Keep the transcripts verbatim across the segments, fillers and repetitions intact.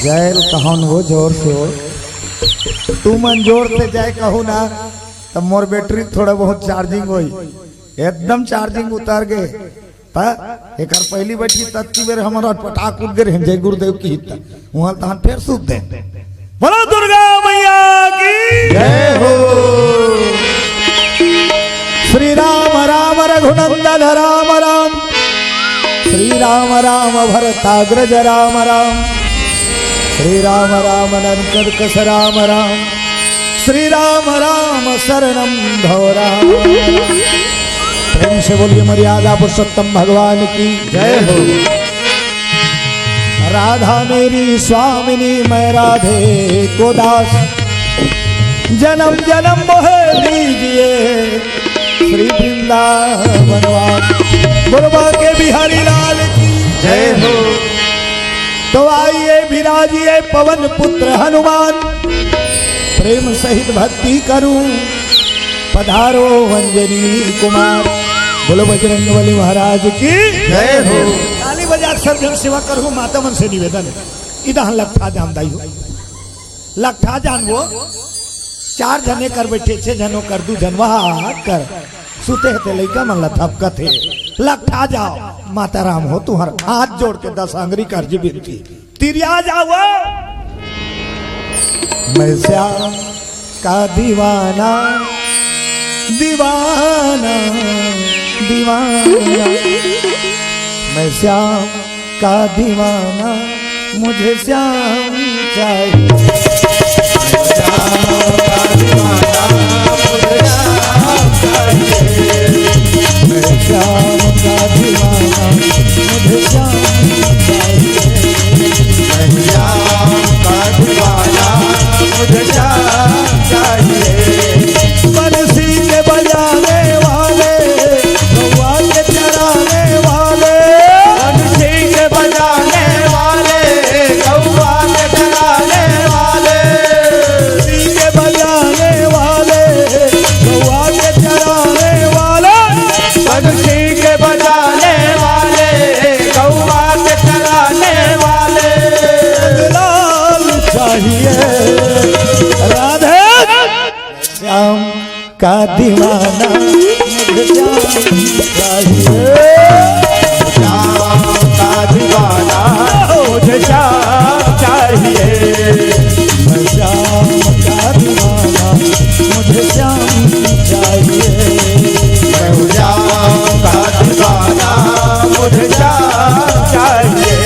जय कहन हो जोर से हो। तुमन जोर से जय कहू ना, त मोर बैटरी थोड़ा बहुत चार्जिंग होई, एकदम चार्जिंग उतर गे। त एकर पहली बैठी तत्ती बेर हमर पटाक उठ गे रहे, जय गुरुदेव की हित। वहां तहन फेर सूत दे। बोलो दुर्गा मैया की जय हो। श्री राम राम रघुनंदन राम राम। श्री राम राम भरताग्रज राम राम। श्री राम राम नरकंकास राम राम। श्री राम राम शरणम भव राम। प्रेम से बोलिए मर्यादा पुरुषोत्तम भगवान की जय हो। राधा मेरी स्वामिनी, मैं राधे को दास, जन्म जन्म मोहे दीजिए श्री वृंदावन वास। बोलो बांके बिहारी लाल की जय हो। तो आइए विराजिए पवन पुत्र हनुमान, प्रेम सहित भक्ति करूं, पधारो अंजनी कुमार। बोलो बजरंग बली महाराज की जय हो। ताली बजा के सब जन सेवा करूं। माता मन से निवेदन है, इधर लकठा जान दाई हो, लकठा जान वो। चार जने कर बैठे, छह जनो कर, दू जन वहा कर सुते हे, ते लइका मन ला थपकत हे। लकठा जाओ, माता राम हो तुहर हाथ जोड़ के दस आंगरी कर जी बिनती। तिरिया जाओ। मैं श्याम का दीवाना, दीवाना, दीवाना। मैं श्याम का दीवाना, मुझे श्याम चाहिए। श्याम का दीवाना, मुझे श्याम चाहिए। मैं श्याम का दीवाना, मुझे श्याम चाहिए। मैं श्याम का दीवाना, मुझे श्याम चाहिए। बंसी के बजाने वाले, गौवा के चराने वाले, बंसी के बजाने वाले, गौवा के चराने वाले, बंसी के बजाने वाले, गौवा के चराने वाले, बंसी के बजाने वाले, गौवा के चराने वाले, लाल चाहिए राधे श्याम का दीवाना, मुझे श्याम चाहिए। श्याम का दीवाना, मुझे श्याम चाहिए। मैं श्याम का दीवाना, मुझे श्याम चाहिए। मैं श्याम का दीवाना, मुझे श्याम चाहिए।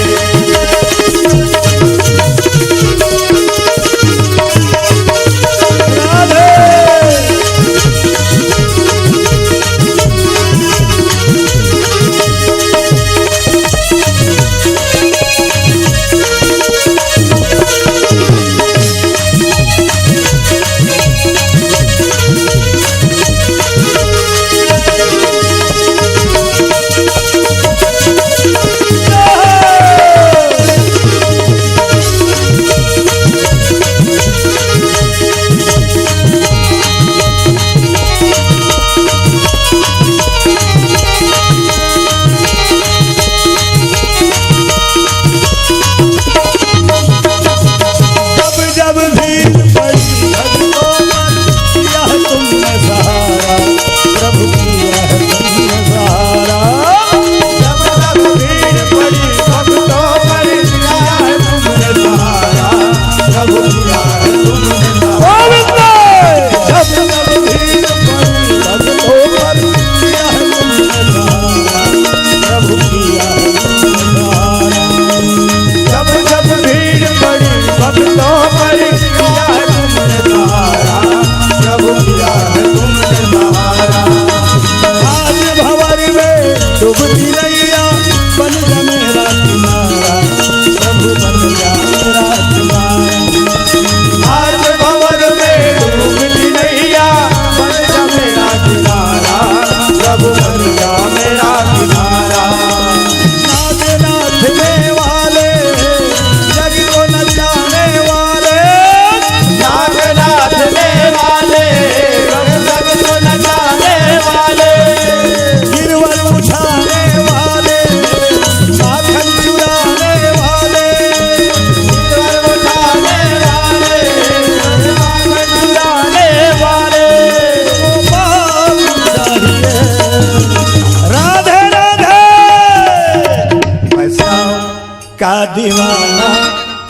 दीवाना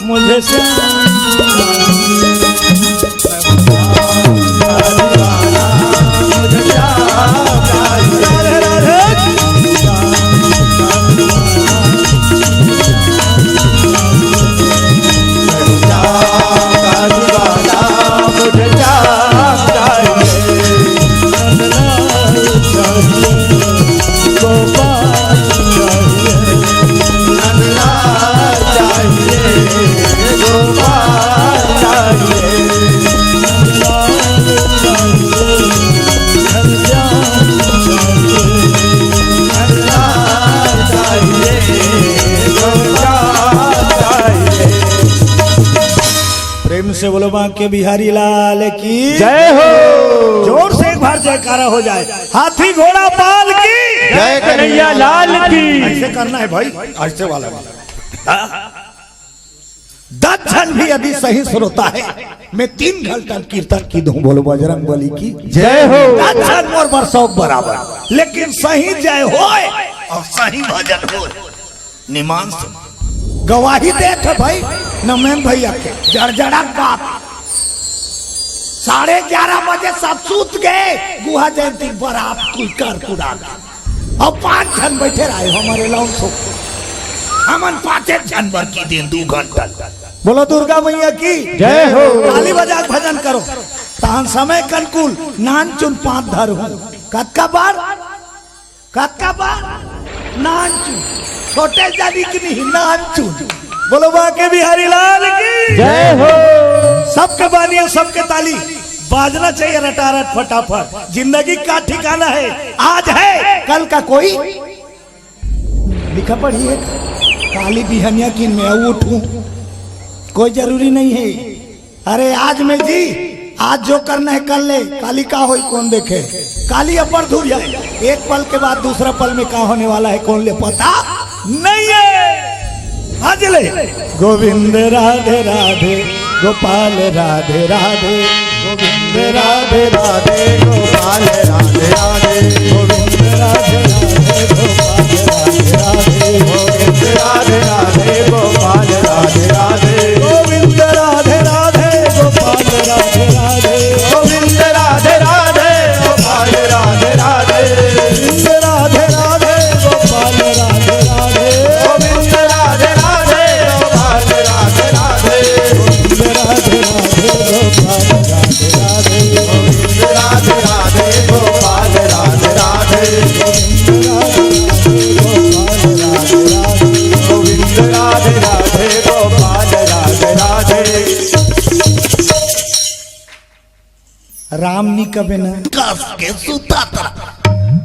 मुझे श्याम चाहिए। प्रेम से बोलो बांके बिहारी लाल की जय हो। जोर से एक बार जयकारा हो जाए। हाथी घोड़ा पाल की जय कन्हैया लाल की। ऐसे करना है भाई, ऐसे वाला भी। दस झन भी यदि सही श्रोता है, मैं तीन घंटा कीर्तन की दूं, बोलो बजरंग बली की जय हो। दस झन मोर बर सौ बराबर, लेकिन सही जय होए और सही भजन होए। निमान से गवाही देत हे भाई नमेन भैया के जड़जड़ा बाप। साढ़े ग्यारह बजे सब सूत गए, गुहा जयंती बरात कुल कर कुड़ा के। अब पांच झन बैठे रहे हमर अलाउंस हो। हमन पांचे झन बर की दिन दू घंटा। बोलो दुर्गा मैया की जय हो। ताली बजा के भजन करो। तहन समय कनकुल नान चुन पांच धर हूँ। कतका बार? कतका बार? नानचू। छोटे जानी कि नहीं, नानचू। बोलो बांके बिहारी लाल की जय हो। सबके बानिया, सबके ताली बाजना चाहिए रटारट फटाफट। जिंदगी का ठिकाना है, आज है, कल का कोई लिखा पढ़ी है। काली बिहनिया की मैं उठूं, कोई जरूरी नहीं है। अरे आज में जी, आज जो करना है कर ले, काली का होई कौन देखे। काली अपर धुरिया है, एक पल के बाद दूसरा पल में का होने वाला है कौन ले पता नहीं है। आज ले गोविंद राधे राधे, गोपाल राधे राधे, गोविंद राधे राधे, गोपाल राधे राधे, गोविंद राधे राधे, गोपाल राधे राधे, गोविंद राधे राधे, गोपाल राधे राधे। गोविंद राधे राधे, गोपाल राधे राधे। गोविंद राधे राधे, गोपाल राधे राधे। गोविंद राधे राधे, गोपाल राधे राधे। गोविंद राधे राधे, गोपाल राधे राधे। गोविंद राधे राधे, गोपाल राधे राधे। गोविंद राधे राधे, गोपाल राधे राधे। गोविंद राधे राधे, गोपाल राधे राधे। गोविंद राधे राधे, गोपाल राधे राधे। राम नी कबे ना। कस के सुता तरा।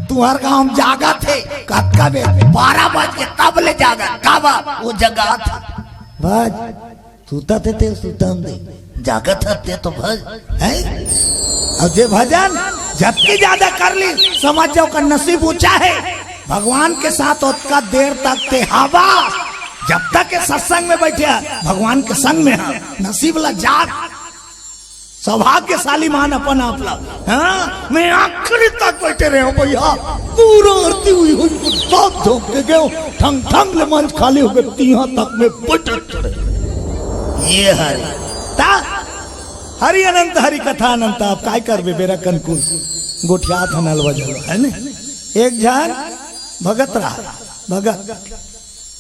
तुहर गांव जागत हे, कतका बे? बारह बज के तब ले जागत, काबर? वो जगात हे। भज, सुता थे ते सुतन दे। जागत हे ते तो भज, हैं? अब जे भजन जतकी ज्यादा कर ली, समझ जाओ का नसीब ऊंचा है। भगवान के साथ ओतका देर तक ते हवा, जब तक के सत्संग में बैठे हैं, भगवान के संग में हैं, नसीब ला जाग। सौभाग्यशाली मान अपन आप ला। हाँ, मैं आखिरी तक बैठे रहे हूँ भैया, पूरा आरती हुई हुई, सब झोंक के गए, ठंग ठंग ले मंच खाली हो गए, तिहा तक में बैठे रहे। ये हरि ता हरि अनंत, हरि कथा अनंत। आप काय करबे, बेरा कनकुल गोठियात हन अलवा जलवा, है ने? एक झन भगत रहा, भगत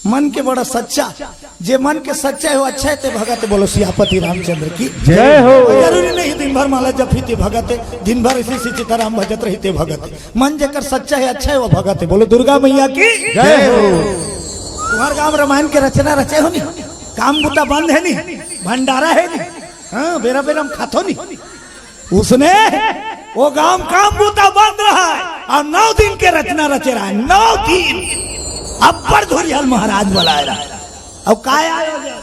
मन के बड़ा सच्चा, जे मन के सच्चा है वो अच्छा है, ते भगत। बोलो सियापति रामचंद्र की जय हो। जरूरी नहीं दिन भर माला जपी ते भगत, दिन भर इसी से सीताराम भजत रही ते भगत। मन जेकर सच्चा है, अच्छा है, वो भगत है। बोलो दुर्गा मैया की जय हो। तुम्हार गांव रामायण के रचना रचे हो नी, काम बुता बंद है नी, भंडारा है नी, हाँ, बेरा बेरा हम खाथो नी। उसने वो गांव काम बूता बंद रहा है और नौ दिन के रचना रचे रहा है, नौ दिन अब्बर धुरिहल महाराज बुलाए रहा है। अब काय आयोजन?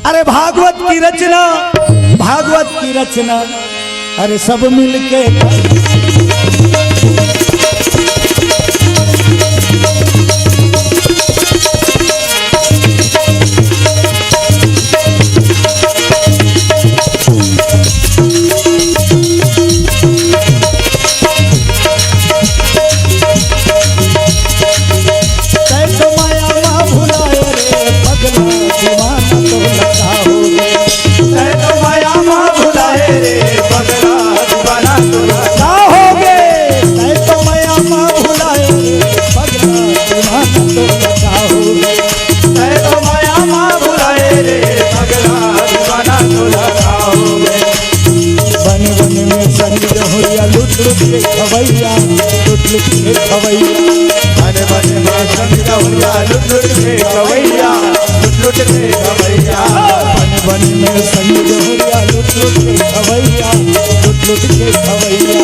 अरे भागवत की रचना, भागवत की रचना, अरे सब मिलके तै तो माया मा भुलाए रे पगला। लुट के खवैया। बन बन में संग जहुरिया लुट लुट के खवैया, लुट लुट के खवैया। बन बन में संग जहुरिया लुट लुट के खवैया, लुट लुट के खवैया।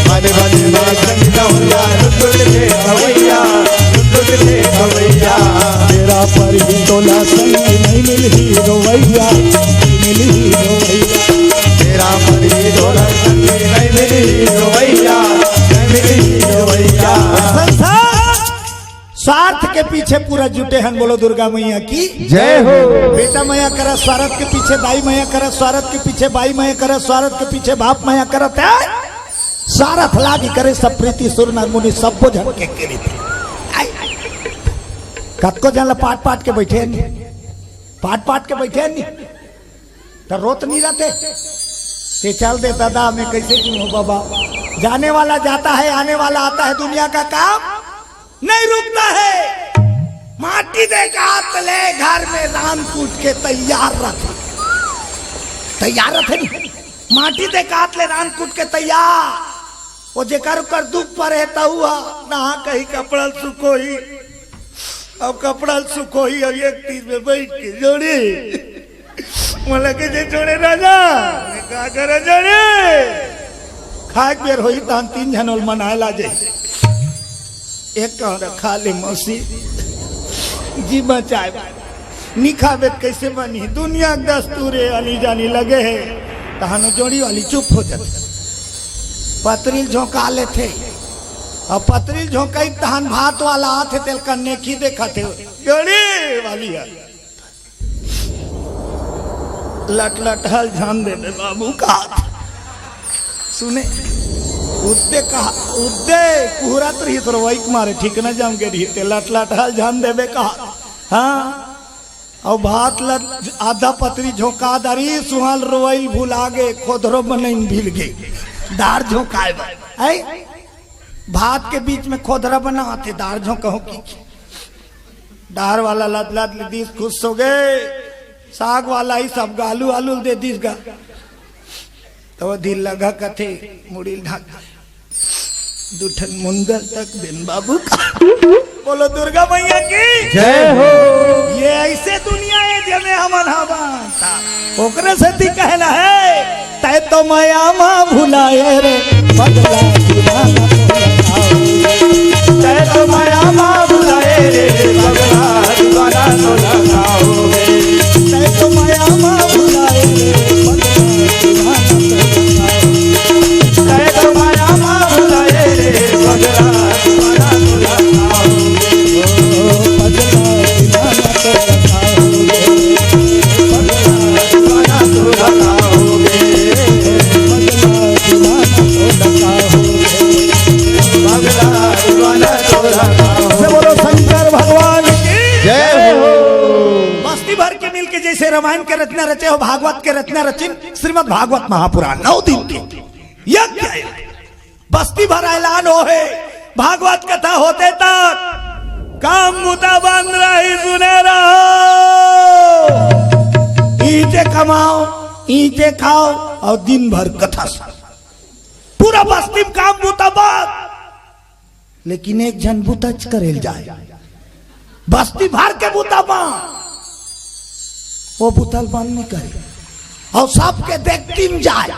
बन बन में संग जहुरिया लुट लुट के खवैया, लुट लुट के खवैया। तेरा पर ही तोला संग नहीं मिलही रोवैया, नहीं मिलही रोवैया। तेरा पर ही तोला संग नहीं मिलही रोवैया, नहीं मिलही रोवैया। संसार स्वार्थ के पीछे पूरा जुटे हन। बोलो दुर्गा मैया की जय हो। बेटा मया करत स्वार्थ के पीछे, दाई मया करत स्वार्थ के पीछे, बाई मया करत स्वार्थ के पीछे, बाप मया करत हे। स्वार्थ लागी करे सब प्रीति सुर नर मुनि सब बोझन के गिरी थी। आई, आई। कतको जन ला पाट पाट के बैठे हन, पाट पाट के बैठे हन। त रोत नहीं रहते। ते चल दे दादा, मैं कैसे जीऊँ बाबा? जाने वाला जाता है, आने वाला आता है, दुनिया का काम नहीं रुकता है। माटी दे कात ले घर में रांध कूट के तैयार रथे, तैयार रथे नहीं, माटी दे कात ले रांध कूट के तैयार। वो जेकर ओकर दुख परे तहु ह नहा कही कपड़ा ल सुखोही, अब कपड़ा ल सुखोही, अब एक तीर में बैठ के जोड़ी। मोला कइसे छोड़े राजा? मैं का करे छोड़े? खाए के बेर होही तहन तीन झन ओला मनाए ला जाही। एक कौड़ा खा ले मौसी, जी बचाए। नी खाबे त कइसे बनही? दुनिया के दस्तूर ए, आनी जानी लगे हे। तहन ओ जोड़ी वाली चुप हो जाथे, पतरी ल झोंका लेथे। अब पतरी ल झोंकई तहन भात वाला आथे, तेल कन्ने की देखत हे, जोड़ी वाली हे। लट लट हल झन देबे बाबू का। सुने, उद्दे कहा, उद्दे कुहरत रही तो रोवई के मारे ठीक न जम के रही, ते लट लट हल झन देबे कहा। हाँ, अउ भात ल आधा पतरी झोंका दारी, सुहाल रोवई भुला गे, खोधरो बनई भूल गे, दार झोंकाए बर। आई? भात के बीच में खोधरा बनाथे, दार झोंकहूँ की। दार वाला लद लद ले दिस, खुश हो गे। साग वाला ही सब गालू आलू दे दिस गा। तो वो दिल लगा कथे, मुड़ी ढाक दे। दू ठन मुंदर तक दिन बाबू का। बोलो दुर्गा मैया की जय हो। ये ऐसे दुनिया हे जेमे हमन हवन। ओकरे सेती कहना हे, तै तो मया मा भुलाए रे पगला दीवाना तोला का होगे। तै तो मया मा भुलाए रे पगला दीवाना तोला का होगे। तै तो मया मा भुलाए रे पगला दीवाना तोला का होगे। तै तो मया मा भुलाए रे पगला दीवाना तोला का होगे। ओ पगला दीवाना तोला का होगे। से बोलो शंकर भगवान की जय हो। बस्ती भर के मिलके जैसे रामायण के रचना रचे हो, भागवत के रचना रचिन, श्रीमद् भागवत महापुराण नौ दिन के यज्ञ हे। बस्ती भर ऐलान हो हे, भागवत कथा होते तक काम बुता बंद रही, सुने रहो। ईंटे कमाओ, ईंटे खाओ अउ दिन भर कथा सुनो। पूरा बस्ती में काम बुता बंद, लेकिन एक झन बुताच करेल जाए। बस्ती भर के बुता बंद, वो बुता ल बंद नहीं करे, अउ सबके देखती में जाए,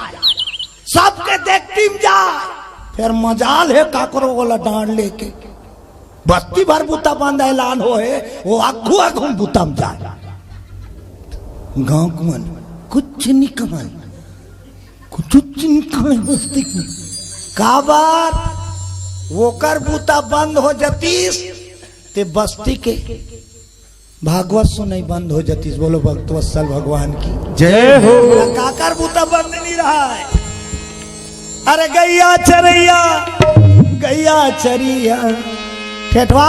सबके देखती में जाए। फेर मजाल हे काकरो ओला डांड लेके। बस्ती भर बुता बंद ऐलान हो हे, वो आघू आघू बुता में जाए। गांव के मन कुछ नहीं कहन, कुछ नहीं कहन बस्ती के। काबर? ओकर बुता बंद हो जतिस, ते बस्ती के भागवत सुनई बंद हो जतिस। बोलो भक्तवत्सल भगवान की जय हो। काकर बुता बंद नहीं रहा है। अरे गैया चरैया, गैया चरैया, ठेठवा,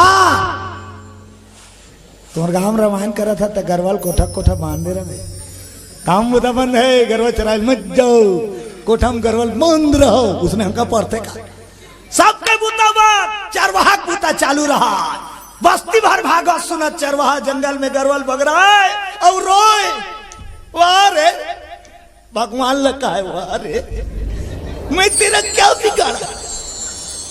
तुम्हर गांव में रामायण करत हे त गरवा ल कोठा कोठा बांध दे रहे। काम बुता बंद हे, गरवा चराए ल मत जाओ, कोठा में गरवा ल बांध रहो, उसने हमका पढ़ते का। सबके बुता बंद, चरवाहा के बुता चालू रहा। बस्ती भर भागवत सुनत चरवाहा जंगल में गरवा ल बगराए अउ रोए, वाह रे, भगवान ल कहे, वाह रे, मैं तेरा क्या बिगाड़ा?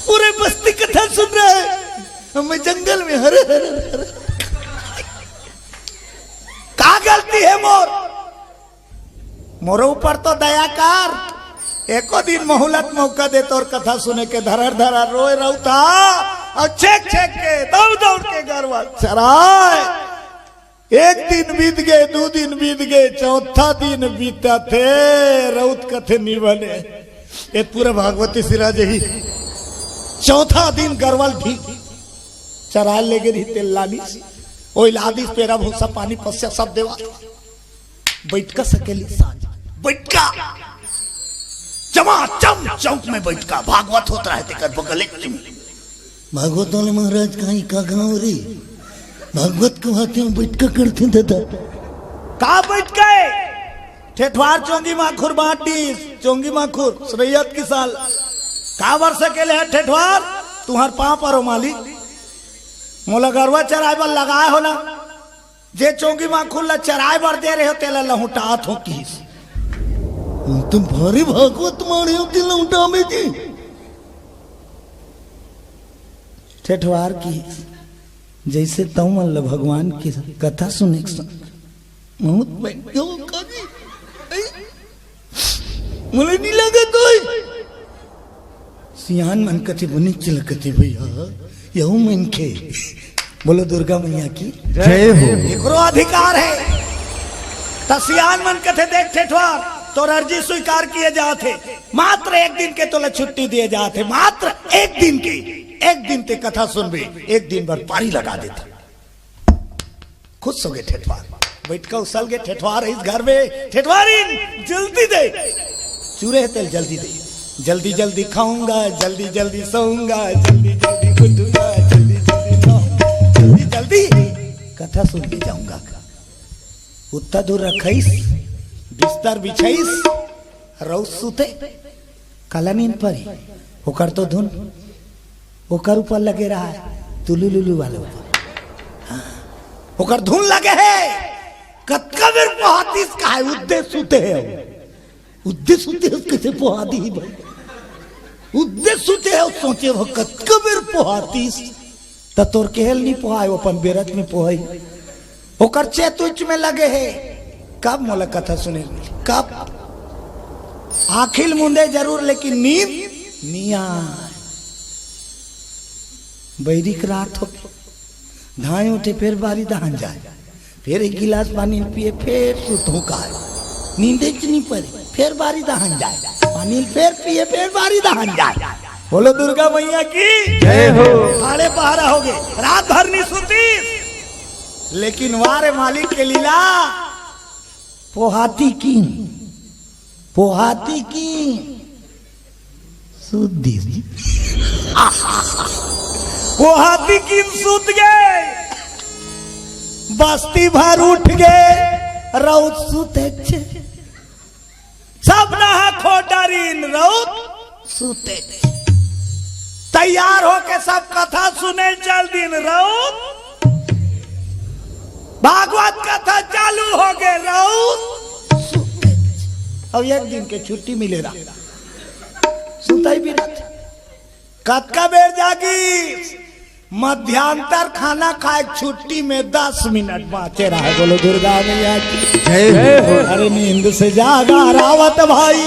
पूरे बस्ती कथा सुन रहा है, मैं जंगल में हरे हरे हरे। का गलती है मोर? मोर ऊपर तो दया कर, एको दिन मोहलत मौका दे तोर कथा सुने के। धरर धरर रोय रउत हा, अउ छेक छेक के दउड़ दउड़ के गरवा चराय। एक दिन बीत गे, दू दिन बीत गे, चौथा दिन बीतथे, रउत कथे नी बने। ए पूरा भागवती सिरा जही चौथा दिन गरवा ल भी चराय लेगे रही तेल लानिस, ओई लादिस पेरा भूसा पानी पस्या सब देवा। बइठका सकेली सांझ, बइठका जमा चम चौक में बइठका, भागवत होत रहे तेकर बगले में। भागवत वाले महाराज कहीं का गाँव रे? भागवत के बात में बइठका करथे दादा। का बइठका हे? ठेठवार चोंगी माखुर बांट दिस, चोंगी माखुर, रैयत किसान। का बर सकेले हे ठेठवार? तुंहर पाँव परो मालिक, मोला गरवा चराय बर लगाय हो ना, जे चोंगी माखुर ला चराय बर दे रहे हो, तेला लहुटात हो किहिस। तुम भारी भागवत माने हो, ते लहुटाबे जी। ठेठवार किहिस, जइसे तउ मन ल भगवान के कथा सुने के संग बहुत बन गयो कवि। मोला नी लगत होय। सियान मन कथे, बने चल कथे भैया, यहू मनखे। बोलो दुर्गा मैया की जय हो। एकरो अधिकार हे। त सियान मन कथे, देख ठेठवार, तोर अर्जी स्वीकार किए जात हे, मात्र एक दिन के तोला छुट्टी दिए जात हे, मात्र एक दिन के। एक दिन ते कथा सुनबे, एक दिन बर पारी लगा देथे। खुश होगे ठेठवार, बइठका उसल गे ठेठवार, इस घर में ठेठवारिन जल्दी दे, चूरे हे तेल जल्दी दे, जल्दी जल्दी खाऊंगा, जल्दी जल्दी सोऊंगा, जल्दी जल्दी उठूंगा, जल्दी जल्दी खाऊंगा, जल्दी जल्दी कथा सुन के जाऊंगा। उत्ता दूर रखइस, बिस्तर बिछइस, रउत सुते, काला नींद परी, ओकर तो धुन ओकर ऊपर लगे रहा है, तुलुलुलु वाले ऊपर। हाँ, ओकर धुन लगे हे। कतका बेर पोहातिस, काहे उद्दे सुते हे, उद्दे सुते हे, कइसे पोहा दिही भाई? उद्दे सुते हे, सोचे हो कतका बेर पोहातिस, त तोर केहेल नी पोहाय, ओ अपन बेरत में पोहाय। ओकर चेत उच में लगे हे, कब मोला कथा सुने, कब? आँखी ल मूंदे जरूर, लेकिन नींद नी आय। बइरी के रात हो, धाय उठे, फेर बारी दहान जाय, फेर एक गिलास पानी पिए, फेर सुतहूँ काय, नींदेच नी परे, फेर बारी दहान जाय, पानी ल फेर पिए, फेर बारी दहान जाय। बोलो दुर्गा मैया की जय हो। हाड़े पहाड़ा होगे, रात भर नी सुती। लेकिन वा रे मालिक के लीला, पोहातिस किन, पोहातिस किन, सुत दिस। पोहातिस किन सुत गे, बस्ती भर उठ गे, रउत सुतेच। सब नहा खो डारिन, रउत सुते। तैयार होके सब कथा सुने चल दिन, रउत। भागवत कथा चालू होगे, रउत सुते। अब एक दिन के छुट्टी मिले रहा, सुतई भी रहत। कतका बेर जागी? मध्यांतर खाना खाए के छुट्टी में दस मिनट बाँचे रहे। बोलो दुर्गा मैया की जय हो। अरे नींद से जागा रावत भाई,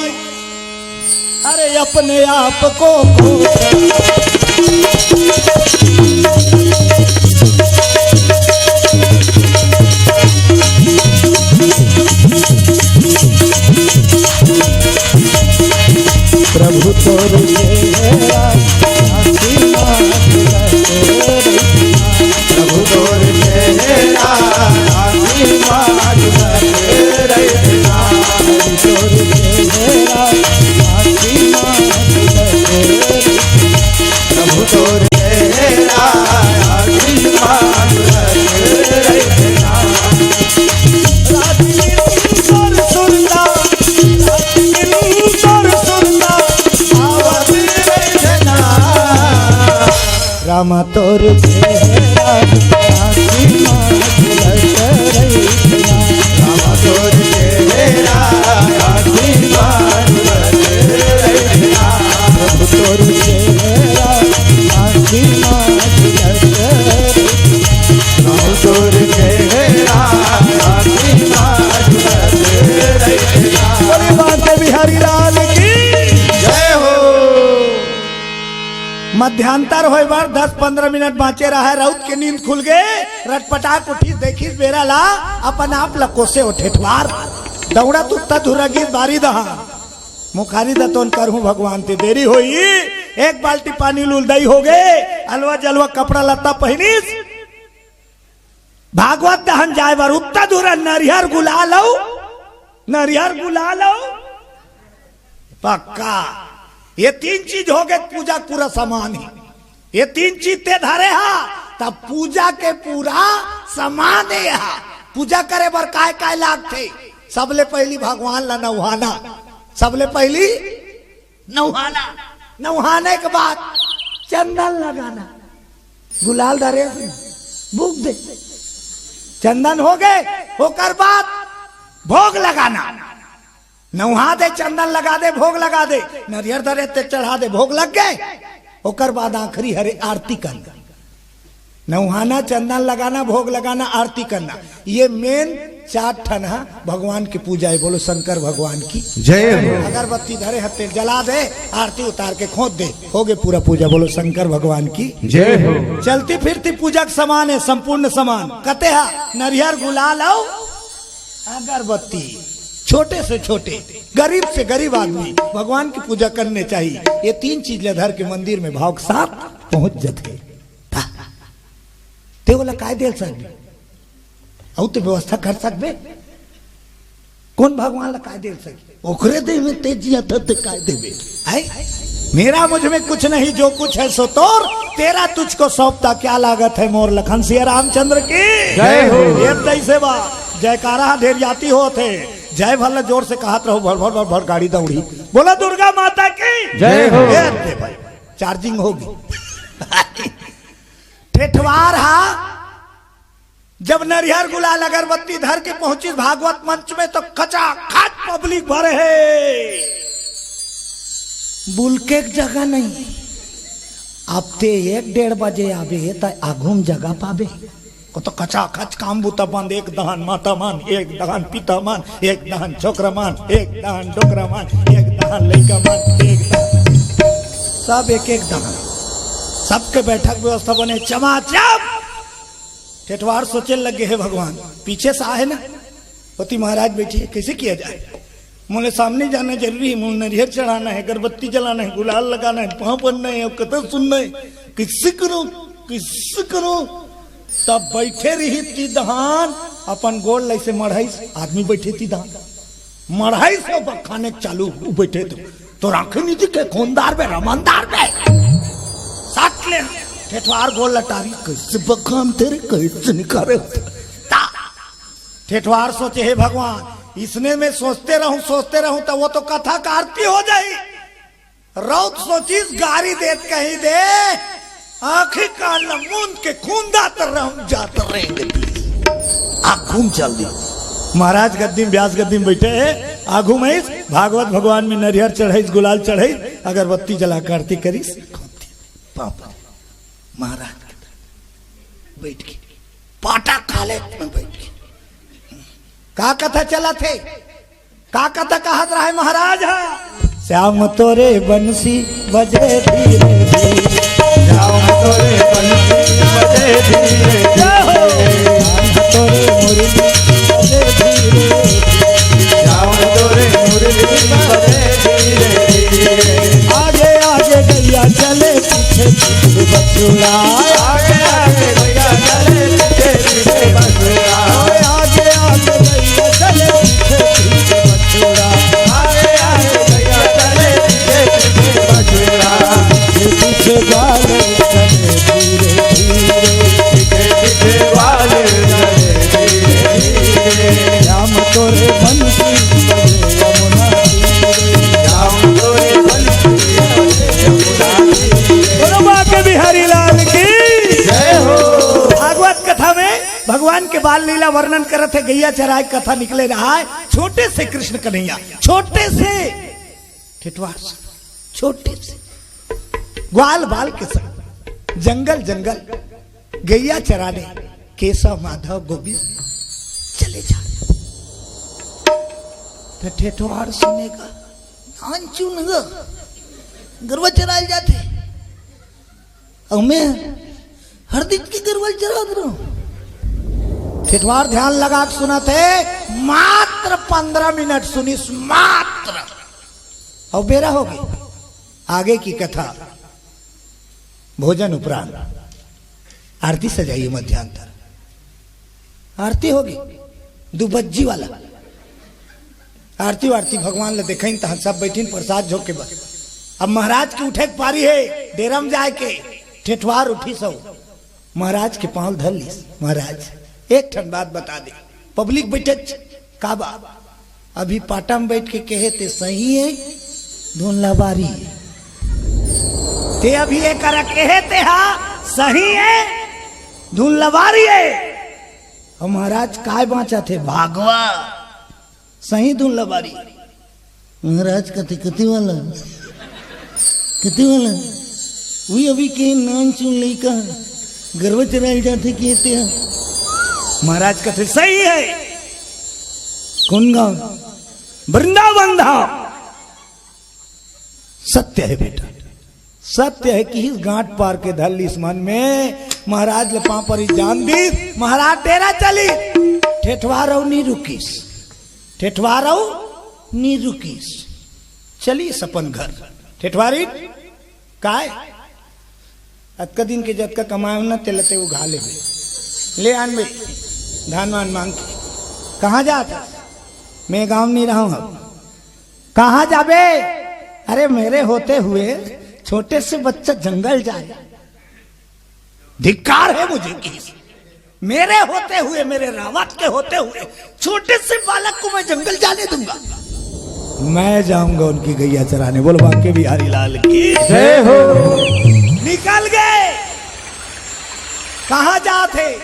अरे अपने आप को प्रभु तोर चेहरा आशीर्वाद रहे। प्रभु तोर चेहरा आशीर्वाद रहे। प्रभु तोर चेहरा आशीर्वाद रहे। प्रभु तोर चेहरा आशीर्वाद रहे। राजनीति तोर सुरता, राजनीति तोर सुरता, आवत रहे ना। रामा तोर चेहरा आँखी मा झलक रहिस ना। रामा तोर चेहरा आँखी मा झलक रहिस ना। प्रभु तोर चेहरा अध्यांतर होय बर दस पंद्रह मिनट बांचे रहय, रउत के नींद खुल गे, रटपटाक उठिस, देखिस बेरा ला, अपन आप ला कोसे ओ ठेठवार। दउड़त उत्ता धुरा गिस बारी दहा। मुखारी दतोन करहूं भगवान ते देरी होई, एक बाल्टी पानी लुलदई हो गे, अलवा जलवा कपड़ा लत्ता पहिनिस, भागवत दहन जाय बर उत्ता धुरा नरियर गुलाल अउ, नरियर गुलाल अउ पक्का। ये तीन चीज हो गे, पूजा पूरा सामान हे। ये तीन चीज ते धरे हा, तब पूजा के पूरा सामान हे हा। पूजा करे बर काय काय लागथे? सबले पहिली भगवान ला नउहाना, सबले पहिली नउहाना, नउहाने के बाद चंदन लगाना, गुलाल धरे हस, बुक दे, चंदन हो गे, ओकर बाद भोग लगाना। नउहा दे, चंदन लगा दे, भोग लगा दे, नरियर धरे ते चढ़ा दे, भोग लग गे, ओकर बाद आखिरी हरे आरती करना। नउहाना, चंदन लगाना, भोग लगाना, आरती करना, ये मेन चार ठन हा भगवान की पूजा हे। बोलो शंकर भगवान की जय हो। अगरबत्ती धरे हते जला दे, आरती उतार के खोंद दे, हो गे पूरा पूजा। बोलो शंकर भगवान की जय हो। चलती फिरती पूजा के समान हे, संपूर्ण समान। कते हा नरियर गुलाल अउ अगरबत्ती। छोटे से छोटे, गरीब से गरीब आदमी भगवान की पूजा करने चाहिए। ये तीन चीज ले धर के मंदिर में भाव के साथ पहुंच जथे। ते ओला काय दे ल सकबे? अउ ते व्यवस्था कर सकबे? कोन भगवान ला काय दे ल सकबे? ओकरे देह में तेज जिया था, ते काय देबे? हैं? मेरा मुझ में कुछ नहीं, जो कुछ है सो तोर, तेरा तुझको सौंपता क्या लागत है मोर। लखन सिया रामचंद्र की जय हो। ये तैसे बा, जयकारा ढेर जाती होत हे। जय भला जोर से कहत रहो, भर भर भर भर गाड़ी दौड़ी। बोला दुर्गा माता की जय हो। ये दे भाई, चार्जिंग होगी। ठेठवार हा, जब नरियर गुलाल अगरबत्ती धर के पहुंचिस भागवत मंच में, तो खचाखच पब्लिक भरे हे, बुलके के जगह नहीं। अब ते एक डेढ़ बजे आबे, त आघू म जगह पाबे। ओ तो खचाखच काम बूता बंद, एक दहन माता मन, एक दहन पिता मन, एक दहन छोकरा मन, एक दहन डोकरा मन, एक दहन लइका मन, एक दहन सब एक एक दहन, सबके बैठक व्यवस्था बने चमाचम। ठेठवार सोचे लगे, हे भगवान, पीछे से आहे ना, ओती महाराज बैठे, कैसे किया जाए? मोले सामने जाना जरूरी हे, मोले नरियर चढ़ाना हे, अगरबत्ती जलाना हे, गुलाल लगाना हे, पाँव पड़ना हे, अउ कथा सुनना हे, किससे करो, किससे करो? तब बैठे रही तीदहान, अपन गोड़ लइसे मढ़ाइस, आदमी बैठे तीदहान, मढ़ाइस, बखाने चालू, उ बैठे तो तोर आंखें नीचे के खूनदार बे, रमनदार बे। साथ ले, ठेठवार गोड़ लटारी, कैसे बखान तेरे, कैसे निकाले? ता, ठेठवार सोचे, हे भगवान, इसने में सोचते रहूं, सोचते रहूं, तो वो तो कथा का आरती हो जाई। रउत सोचिस, गारी देत कही दे, आंखी कान ल मूंद के खूंदा तर रहूं, जात रेंग दी। आंखू म चल दी। महाराज गद्दी म, व्यास गद्दी म बैठे हे, आघू म आइस, भागवत भगवान में नरियर चढ़ाइस, गुलाल चढ़ाइस, अगरबत्ती जला के आरती करिस, पाँव पर। महाराज के बैठ के, पाटा खाले में बैठ के। का कथा चलत हे? का कथा कहत रहे महाराज ह? श्याम तोरे बंसी बजे धीरे धीरे। श्याम तोरे बंसी बजे धीरे धीरे। जय हो। श्याम तोरे मुरली बजे धीरे धीरे। श्याम तोरे मुरली बजे धीरे धीरे। आगे आगे गैया चले, पीछे पीछे बछड़ा। आगे आगे गैया चले, पीछे पीछे बछड़ा। आगे आगे गैया चले, पीछे पीछे बछड़ा। आगे आगे गैया चले, पीछे पीछे बछड़ा। ये पीछे ग्वाल चले धीरे धीरे। पीछे पीछे ग्वाल चले धीरे धीरे। श्याम तोरे बंसी बजे यमुना तीरे। श्याम तोरे बंसी बजे यमुना तीरे। बोलो बांके बिहारी लाल की जय हो। भागवत कथा में भगवान के बाल लीला वर्णन करत हे, गैया चराय कथा निकले रहा हे। छोटे से कृष्ण कन्हैया, छोटे से ठेठवार से, छोटे से ग्वाल बाल के संग जंगल जंगल गैया चराने केशव माधव गोविंद चले जा रहे। तो ठेठवार सुनेगा, नानचुन ग, गरवा चराय ल जाथे। अउ मैं हरदीच के गरवा ल चरात रहूं। ठेठवार ध्यान लगा के सुनत हे, मात्र पंद्रह मिनट सुनिस, मात्र। अउ बेरा होगे, आगे की कथा भोजन उपरांत। आरती सजाइए मध्यांतर। आरती होगे, दू बज्जी वाला। आरती वारती भगवान ल देखाइन, तहां सब बइठिन प्रसाद झोंके बर। अब महाराज के उठे के पारी हे, डेरा म जाय के, ठेठवार उठिस अउ महाराज के पांव ल धर लिस। महाराज, एक ठन बात बता दे, पब्लिक बइठे हे, का बा? अभी पाटा म बइठ के कहे ते सही हे, धुन लबारी हे। ते अभी ये करा कहे ते हा सही हे, धुन लबारी हे। अउ महाराज काय बांचत हे? भागवा। सही धुन लबारी। महाराज कथे, "कति वाला? कति वाला?" उही अभी के नान चुन लइका गरवा चराय ल जाथे के ते। महाराज कथे, "सही हे।" कोन गांव? वृंदावन धाम। सत्य हे बेटा, सत्य हे। किहिस गांठ पार के धर लिस मन में, महाराज ल पांव परी जान दिस, महाराज डेरा चलिस। ठेठवार अउ नी रुकिस, ठेठवार अउ नी रुकिस, चलिस अपन घर। ठेठवारी, "काय?" "अतका दिन के जतका कमाए हो ना, तेला ते उघा ले बे। ले आन बे, धान वान मांग के।" "कहां जात हस?" "मैं गांव नी रहंव अब।" "कहां जाबे?" "अरे, मेरे होते हुए छोटे से बच्चा जंगल जाए।" "धिक्कार है मुझे," किहिस, "मेरे होते हुए, मेरे रावत के होते हुए छोटे से बालक को मैं जंगल जाने दूंगा? मैं जाऊंगा उनकी गैया चराने।" बोल बांके बिहारी लाल की जय हो। निकल गे। कहां जात हे?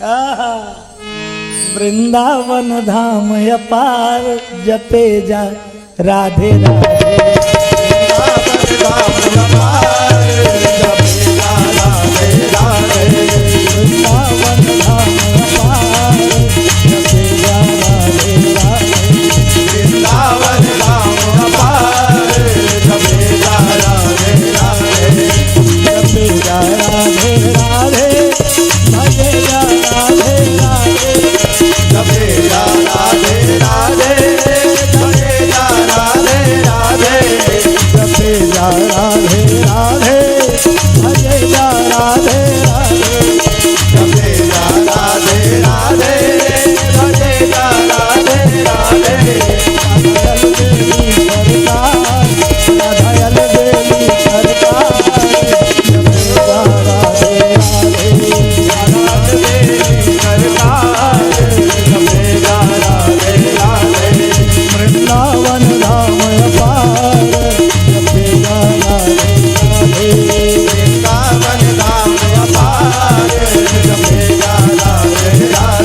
आहा। वृंदावन धाम अपार, जपे जा राधे राधे।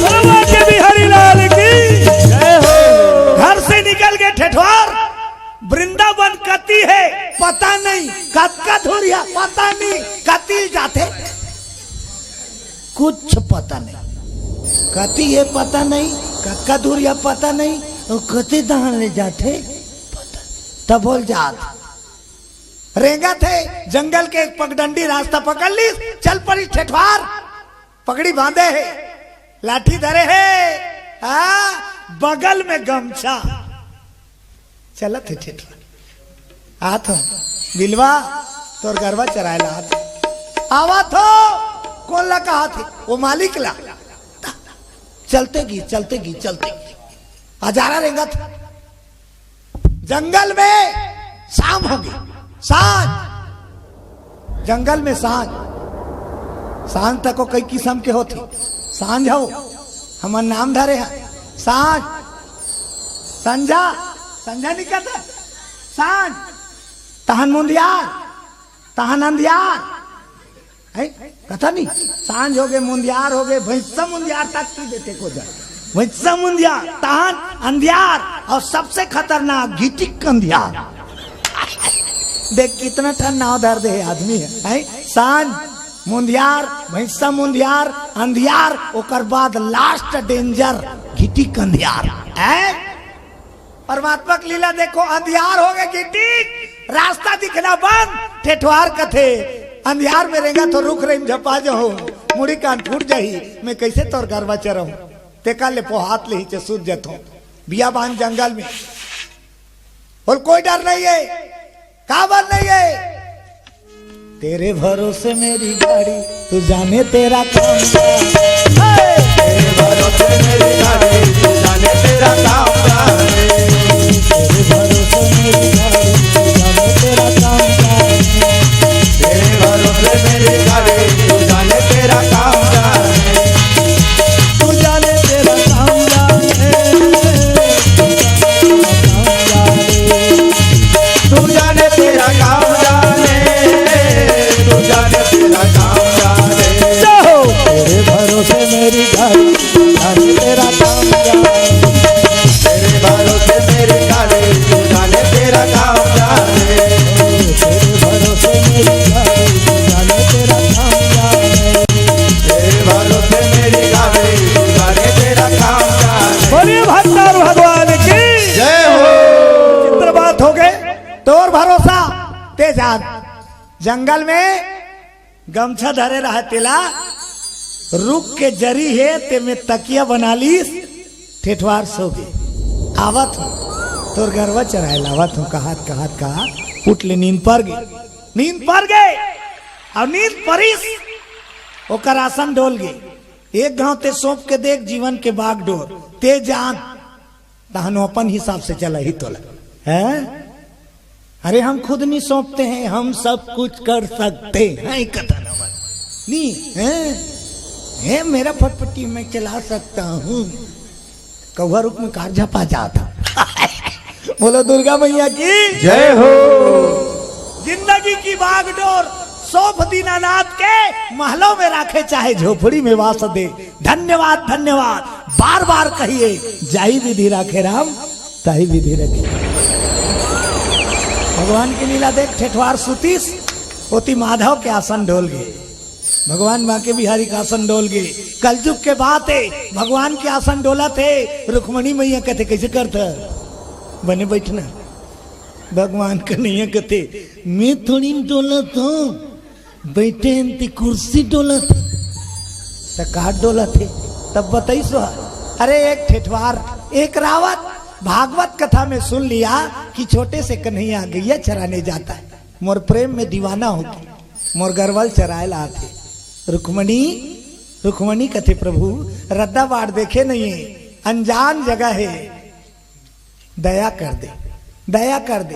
बोलो बांके बिहारी लाल की जय हो। घर से निकल के ठेठवार वृंदावन कति हे पता नहीं, कतका दूरिहा पता नहीं, कति जाथे कुछ पता नहीं, कति हे पता नहीं, कतका दूरिहा पता नहीं, अउ कति दाहन ले जाथे पता नहीं। तब बोल जात रेंगत हे, जंगल के एक पगडंडी रास्ता पकड़ लिस, चल परी ठेठवार, पगड़ी बांधे हे, लाठी धरे हे, आ, बगल में गमछा। चलत हे ठेठवार। आत हो, बिलवा, तोर गरवा चराय ला आत हो। आवत हो, कोन ला कहत हे? ओ मालिक ला। चलते गी, चलते गी, चलते गी। अजारा रेंगत हे। जंगल में शाम होगे, सांझ। जंगल में सांझ, सांझ तको कई किसम के होथे। सांझ हो, हमन नाम धरे हन सांझ, संझा, संझा नी कहत हे, सांझ, तहन मुंधियार, तहन अंधियार, हे? कथा नहीं, सांझ होगे, मुंधियार होगे, भैंसा मुंधियार तक की देथे को जा। भैंसा मुंधियार, तहन अंधियार, अउ सबसे खतरनाक घिटिक अंधियार। देख कितना ठन नाव धर दे हे आदमी हे, हे? सांझ मुंधियार, भैंसा मुंधियार, अंधियार, ओकर बाद last danger घिटिक अंधियार, हे? परमात्मा के लीला देखो, अंधियार होगे घिटिक, रास्ता दिखना बंद, ठेठवार कथे, अंधियार में रेंगत हों, रुख रही झपा जहूं, मुड़ी कान फूट जाही, मैं कइसे तोर गरवा चराहूं? तेकर ले पोहात ले ही चे सूत जथों बियाबान जंगल में। बोल, कोई डर नहीं है, काबर नहीं है? तेरे भरोसे मेरी गाड़ी, तू जाने तेरा काम क्या है। तेरे भरोसे मेरी गाड़ी, तू जाने तेरा काम क्या है। तेरे भरोसे मेरी गाड़ी, तू जाने तेरा काम क्या है। तेरे भरोसे मेरी गाड़ी, तू जाने तेरा काम क्या है। तू जाने तेरा काम क्या है। तू जाने तेरा काम जाने, तू जाने तेरा काम जाने। जय हो। तेरे भरोसे मेरी गाड़ी, तू जाने तेरा काम जाने। तेरे भरोसे मेरी गाड़ी, तू जाने तेरा काम जाने। तेरे भरोसे मेरी गाड़ी, तू जाने तेरा काम जाने। तेरे भरोसे मेरी गाड़ी, तू जाने तेरा काम जाने। बोलिए भगवान की जय हो। चित्र बात हो गए। तोर भरोसा ते जान। जंगल में गमछा धरे रहा तेला, रुख के जरी हे, ते में तकिया बना लीस, ठेठवार सो गे। आवत हों, तोर गरवा चराए लावत हों, कहत, कहत, कहत, पुट ले नींद पर गे, नींद पर गे, अउ नींद परिस, ओकर आसन डोल गे। एक घांव ते सोंप के देख, जीवन के बागडोर, ते जान, तहन अपन हिसाब से चला ही तोला, हैं? अरे, हम खुद नहीं सौंपते हैं, हम सब कुछ कर सकते हैं, कथा ना बन। नहीं, हैं? हे मेरा फटफटी, मैं चला सकता हूँ। कौआ रुख में कार झपा जाता। बोलो दुर्गा मैया की जय हो। जिंदगी की बागडोर सौंप दीनानाथ के, महलों में राखे चाहे झोपड़ी में वास दे। धन्यवाद, धन्यवाद, बार बार कहिए, जाहि विधि राखे राम, ताहि विधि रखे। भगवान के लीला देख, ठेठवार सुतीस, ओती माधव के आसन डोल गे, भगवान बांके बिहारी के आसन डोल गे। कलजुग के बात हे, भगवान के आसन डोलत हे, रुक्मणी मैया कथे, "कइसे करथा? बने बइठना।" भगवान कन्हैया कथे, "मैं थोड़ी डोलत हों, बइठे हन ते कुर्सी डोलत हे।" त का डोलत हे? तब बताइस ओ ह, अरे, एक ठेठवार, एक रावत, भागवत कथा में सुन लिया कि छोटे से कन्हैया गैया चराने जाता है, मोर प्रेम में दीवाना होके मोर गरवा ल चराए ला आथे। रुक्मणी, रुक्मणी कथे, "प्रभु, रद्दा बाड़ देखे नहीं हे, अनजान जगह हे, दया कर दे, दया कर दे।"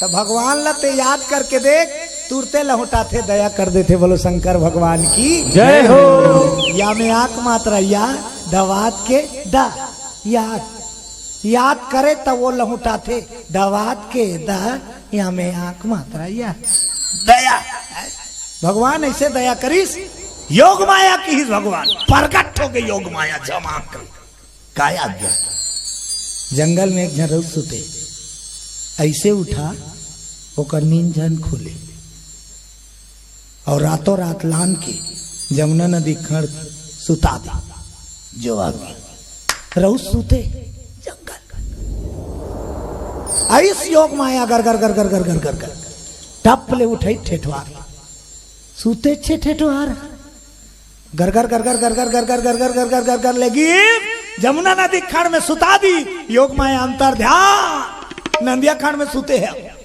त भगवान ला ते याद करके देख, तुरते लहुटाथे, दया कर देथे। बोलो शंकर भगवान की जय हो। या में आंख मात्रा या, दवात के द, याद, याद करे त ओ लहुटाथे, दवात के द, या में आंख मात्रा या, दया। भगवान अइसे दया करिस, योग माया किहिस भगवान, परगट होगे योग माया जमा कर। काय आज्ञा? जंगल में एक झन रउत सुते, अइसे उठा, ओकर नींद झन खुले, अउ रातों रात लान के जमुना नदी खंड़ सुता दे। जो आज्ञा। रउत सुते, जंगल। अइस योग माया गर गर गर गर गर गर गर गर। टप ले उठई ठेठवार। सुते छे ठेठवार। गर गर गर गर गर गर गर गर गर गर गर गर गर लेगी जमुना नदी खंड़ में सुता दी। योग माया अंतर ध्यान। नंदिया खंड़ में सुते हे।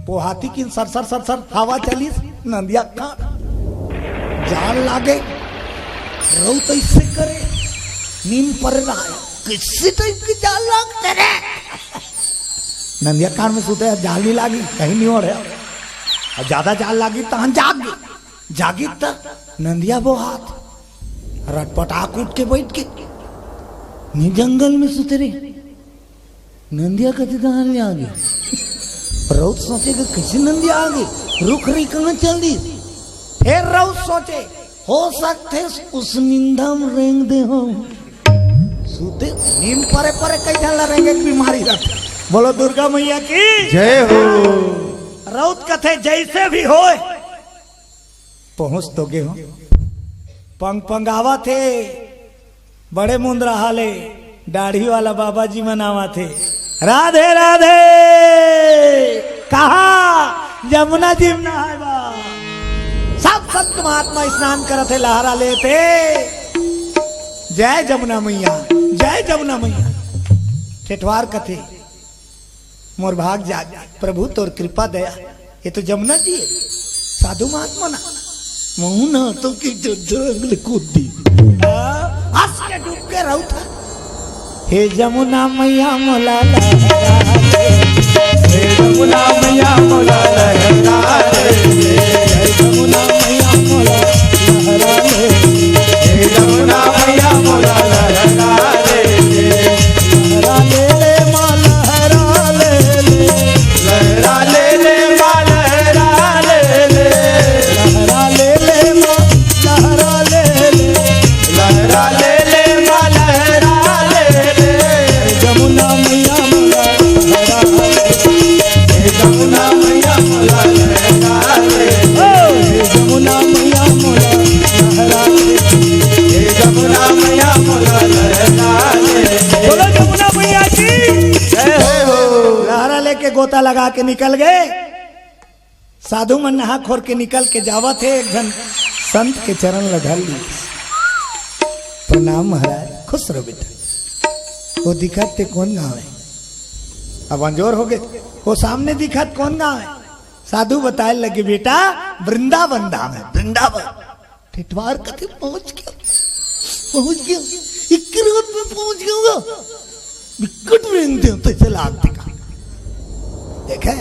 पोहाती किन सर सर सर सर हवा चलिस, नंदिया खंड़ जाल लागे, रउत अइसे करे, नींद परे रहा हे, किसी टाइप की जाल लाग करे। नंदिया खंड़ में सुते हे, जाल नहीं लागी, कहीं नहीं ओढ़े। अउ ज्यादा जाल लागी, तहन जाग गे। जागी त नंदिया बोहात, रटपटाक उठ के बइठ गे। मैं जंगल में सुते रहे। नंदिया कथे, "कहाँ ले आ गे?" रउत सोचे कि कइसे नंदिया आ गे, रुख रही कहाँ चल दी। फेर रउत सोचे, हो सकथे उस निंदा में रेंग दे हों। सुते नींद परे परे कई झन ला रेंगे के बीमारी रथे। बोलो दुर्गा मैया की जय हो। रउत कथे, "जइसे भी होय, पहुंच तो गे हों।" पंग पंगावत हे, बड़े मुंदरा हाले, दाढ़ी वाला बाबा जी मन आवत हे। राधे राधे। कहाँ? जमुना जी में नहाए बा। संत महात्मा स्नान करत हे, लहरा लेत हे। जय जमुना मैया, जय जमुना मैया। ठेठवार कथे, मोर भाग जाग, प्रभु तोर कृपा दया, ये तो जमुना जी हे, साधु महात्मा ना। मुहूं ना तो कि जंगल कूद दी। हंस के डूब के रहू था। हे जमुना मैया मोला लहरा ले, हे जमुना मैया मोला लहरा ले, हे जमुना मैया मोला लहरा ले, हे जमुना मैया मोला लहरा ले, लहरा ले ले माँ, लहरा ले ले, लहरा ले ले माँ, लहरा ले ले, लहरा ले ले माँ, लहरा ले ले, लहरा ले ले माँ, लहरा ले ले। जमुना मैया मोला लहरा ले, जमुना मैया मोला लहरा ले, जमुना मैया मोला लहरा ले, जमुना मैया मोला लहरा ले। बोलो जमुना मैया की। जय हो। लहरा लेके गोता लगा के निकल गए। साधु मन नहा खोर के निकल के जावत हे, एक झन संत के चरण ल धर ली। प्रणाम महाराज, खुश रहो बेटा। वो दिखत ते कौन गांव हे? अब अंजोर हो गए। वो सामने दिखत कौन गांव हे? साधु बताए लगे, बेटा, वृंदावन धाम हे, वृंदावन। ठेठवार कथे पहुंच गया, पहुंच गया, इक्के रात में पहुंच गया होगा। बिकट प्रेम थे, तैसे लागते का। देखे,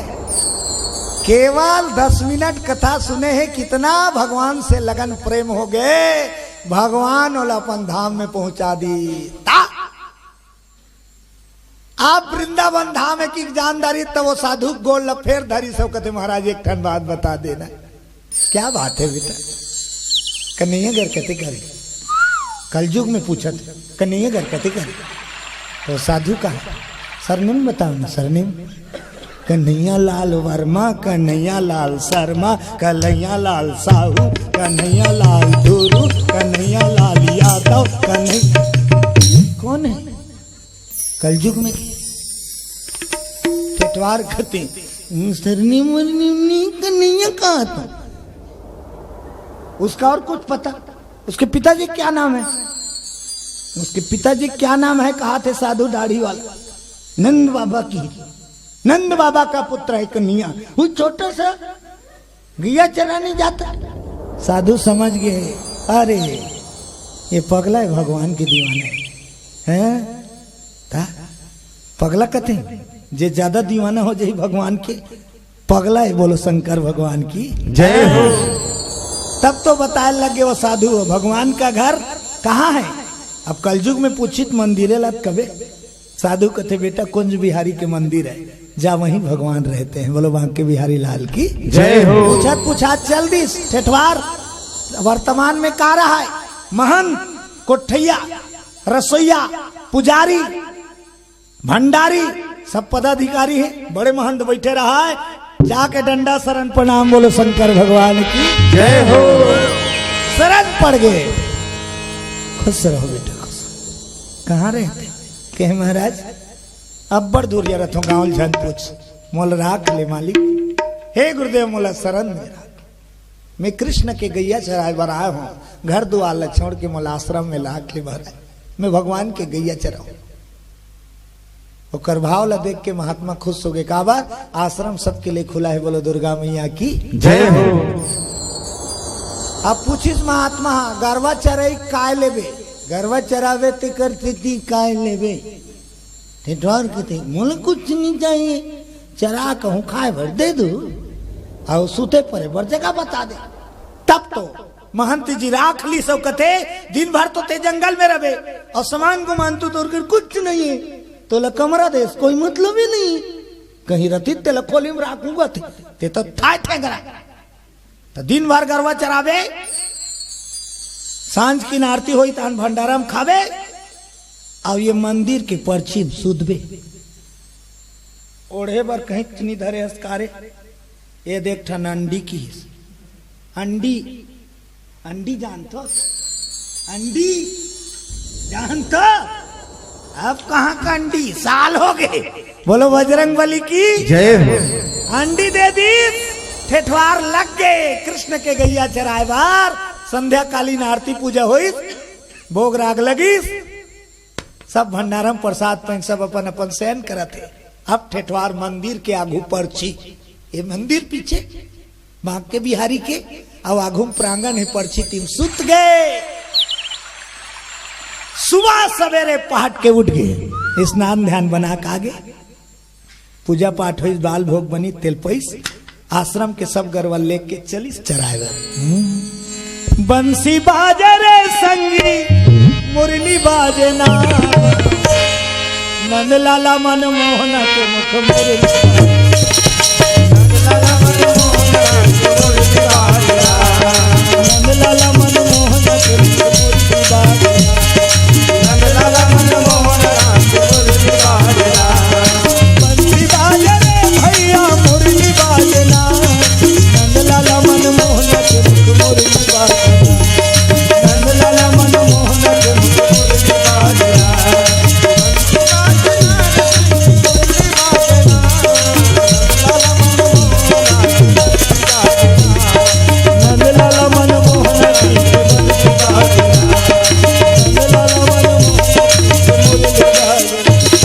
केवल दस मिनट कथा सुने हे, कितना भगवान से लगन प्रेम हो गए, भगवान ओला अपन धाम में पहुंचा दी। ता आप वृंदावन धाम हे कि जानदारी, तब वो साधु गोल ल फेर धरी सो कथे, महाराज, एक ठन बात बता देना। क्या बात हे बेटा? कन्हैया घर कते करे? कलयुग में पूछत, कन्हैया घर कते करे? तो साधु कहा, सरनेम बताओ ना, सरनेम। कन्हैया लाल वर्मा, कन्हैया लाल शर्मा, कन्हैया लाल साहू, कन्हैया लाल धुरू, कन्हैया लाल यादव, कन्हैया। कौन हे? कलयुग में ठेठवार कथे, सरनेम वरनेम नहीं, कन्हैया कहा था। उसका और कुछ पता? उसके पिताजी क्या नाम हे? उसके पिताजी क्या नाम हे? कहा थे साधु दाढ़ी वाला, नंद बाबा की, नंद बाबा का पुत्र हे कन्हैया। वो छोटा सा गैया चराने जाता। साधु समझ गए, अरे, ये पगला हे, भगवान के दीवाना हे। हैं? ता? पगला कथे, जे ज्यादा दीवाना हो जाही भगवान के, पगला हे। बोलो शंकर भगवान की जय हो। तब तो बताए लगे वो साधु, भगवान का घर कहाँ हे? अब कलयुग में पूछित मंदिरे ला कबे। साधु कथे, बेटा, कुंज बिहारी के मंदिर हे, जा वहीं भगवान रहते हैं। बोलो बांके बिहारी लाल की जय हो। पूछत पूछत चल दिस ठेठवार। वर्तमान में का रहा हे? महंत, कोठैया, रसोईया, पुजारी, भंडारी, सब पदाधिकारी हे। बड़े महंत बैठे रहा हे, जाके डंडा शरण प्रणाम बोलो शंकर भगवान की जय हो। शरण पड़ गए। खुश रहो बेटा, खुश। कहाँ रहते? कहे महाराज, अब्बड़ दूर जा रहत हो, गाँव झन पूछ, मोला राख ले मालिक। हे गुरुदेव, मोला शरण में राख। मैं कृष्ण के गैया चराए बर आए हों, घर दुवार ला छोड़ के मोला आश्रम में राख ले महाराज। मैं भगवान के गैया चराहूं। ओकर भाव ला देख के महात्मा खुश हो गए। काबर? आश्रम सबके लिए खुला हे। बोलो दुर्गा मैया की जय हो। अब पूछिस महात्मा, गरवा चराई काय लेबे? गरवा चराबे तेकर सेती काय लेबे? ठेठवार कथे, मोला कुछ नहीं चाहिए, चरा कहूँ खाए भर दे दू, अउ सुते परे बर जगह बता दे। तब तो महंत जी राख लिस अउ कथे, दिन भर तो ते जंगल में रहबे अउ समान गुमान तो तोर कर कुछ नहीं हे, तोला कमरा देस कोई मतलब ही नहीं। कहीं रतिस तेला खोली में राखूंगा ते, ते तो थाय ठेंगरा। त दिन भर गरवा चराबे, सांझ किन आरती होई तहन भंडारा म खाबे, अउ ये मंदिर के परछी म सुतबे। ओढ़े बर कहीं च नी धरे हस का रे। ये देख ठन अंडी किहिस। अंडी, अंडी जानथो? अंडी जानथो? अब कहाँ का अंडी, साल हो गए। बोलो बजरंग बली की जय हो। अंडी दे दिस, ठेठवार लग गे कृष्ण के गैया चराए बर। संध्याकालीन आरती पूजा होइस, भोग राग लगिस, सब भंडारा म प्रसाद पाइन, सब अपन अपन शयन करत हे। अब ठेठवार मंदिर के आगू परछी, ये मंदिर पीछे बांके बिहारी के, अउ आगू म प्रांगण हे, परछी तिम सुत गे। सुबह सवेरे पहाट के उठ गे, स्नान ध्यान बना के आगे, पूजा पाठ होइस, बाल भोग बनी, तेल पइस, आश्रम के सब गरवा लेके चलिस चराए बर। हम्म। बंसी बाजे रे संगी, मुरली बाजे ना, नंद लाला मनमोहन के मुख मुरली। नंद लाला मनमोहन के मुख मुरली बाजे ना। नंद लाला मनमोहन के मुख मुरली बाजे ना। नंद लाला मनमोहन के मुरली बाजे ना। बंसी बाजे रे भैया, मुरली बाजे ना। नंद लाला मनमोहन के मुख मुरली बाजे ना। नंद लाला मनमोहन के मुख मुरली बाजे ना। नंद लाला मनमोहन के मुख मुरली बाजे ना।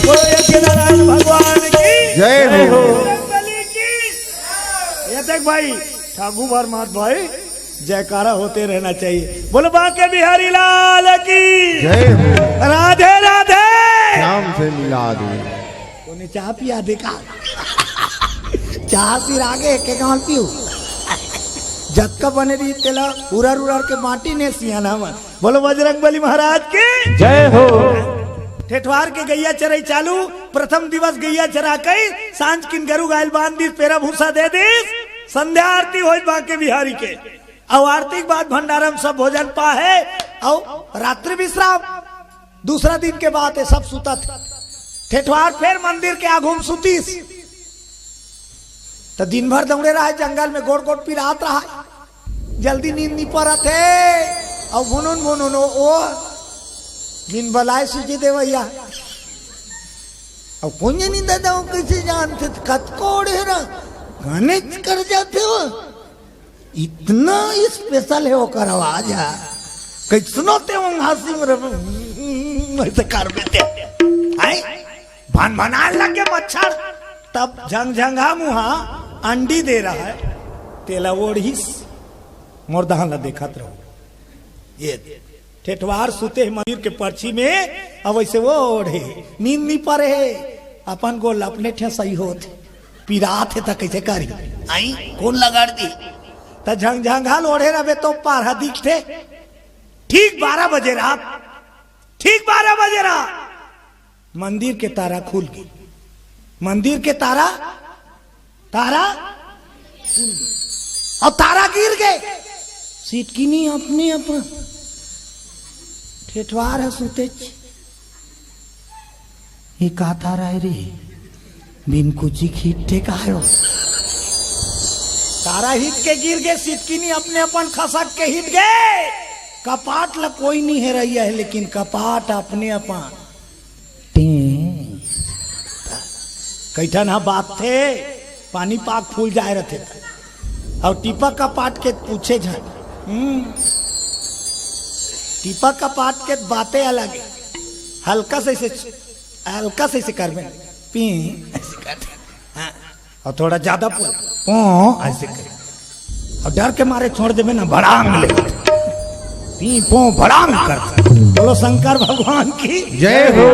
बोलो यज्ञ नारायण भगवान की जय हो। बजरंग बली की। ये देख भाई, ठाकुर भर मात भाई, जयकारा होते रहना चाहिए। बोलो बांके बिहारी लाल की जय हो। राधे राधे। श्याम से मिला दे। कोने चाह पिया दे का? चाह सिरा गे, के गाल पीऊ। जतका बने रही तेला उरर उरर के बांटी ने सियाना मन। बोलो बजरंग बली महाराज की जय हो। ठेठवार के गैया चराई चालू, प्रथम दिवस गैया चरा कई, सांझ किन गरु गायल बांध दिस, पेरा भूसा दे दिस, संध्या आरती होइस बांके बिहारी के। अउ आरती के बाद भंडारा म सब भोजन पाहे, अउ रात्रि विश्राम। दूसरा दिन के बात हे, सब सुतत हे। ठेठवार फेर मंदिर के आगू म सुतिस। त दिन भर दौड़े रहय जंगल में, गोड़ गोड़ पिरात रहय, जल्दी नींद नी परत हे। अउ भुनुन भुनुन ओ, ओ बिन बलाय सूची देवइया। अब कोन जनी दादा वो कइसे जानथे, कतको ओढ़े रह, घनेच कर जाथे वो। इतना स्पेशल हे ओकर आवाज ह। कइसनो ते ओंघासी में रह, ऐसे कर देते। हैं? भनभनाए लगे मच्छर, तब झंगझंगा मुहा अंडी दे रहय, तेला ओढ़िस, मोर दहा ला देखत रहो। ये ठेठवार सुते हे मंदिर के परछी में, अब वइसे वो ओढ़े, नींद नी परे हे, अपन गोल अपने ठे सही होत हे, पिरात हे त कइसे करही, आई कोन लगाड़ दी, त झंगझंगा ल ओढ़े रहबे तो पारहा दिखथे। ठीक बारह बजे रात, ठीक बारह बजे रात, मंदिर के तारा खुल गे। मंदिर के तारा, तारा खुल गे। अउ तारा गिर गे। सिटकिनी अपने अपन। ठेठवार ह सुतेच। ये का तारा हे रे? बिन कुची खींच टेकायो। तारा हिट के गिर गे, सिटकिनी अपने अपन खसक के हिट गे। कपाट ल कोई नी हेरइया हे, लेकिन कपाट अपने अपन। टें। कइठन ह बात थे, पानी पाक फूल जाए रथे। अउ टीपा कपाट के पूछे झन। हम्म। टीपा कपाट के बाते अलग हे। हल्का से इसे, हल्का से इसे करबे। पी, ऐसे कर। हाँ। अउ थोड़ा ज्यादा पो-, पो, ऐसे कर। अउ डर के मारे छोड़ देबे ना, भड़ांग ले। पी, पो, भड़ांग कर। बोलो शंकर भगवान की जय हो।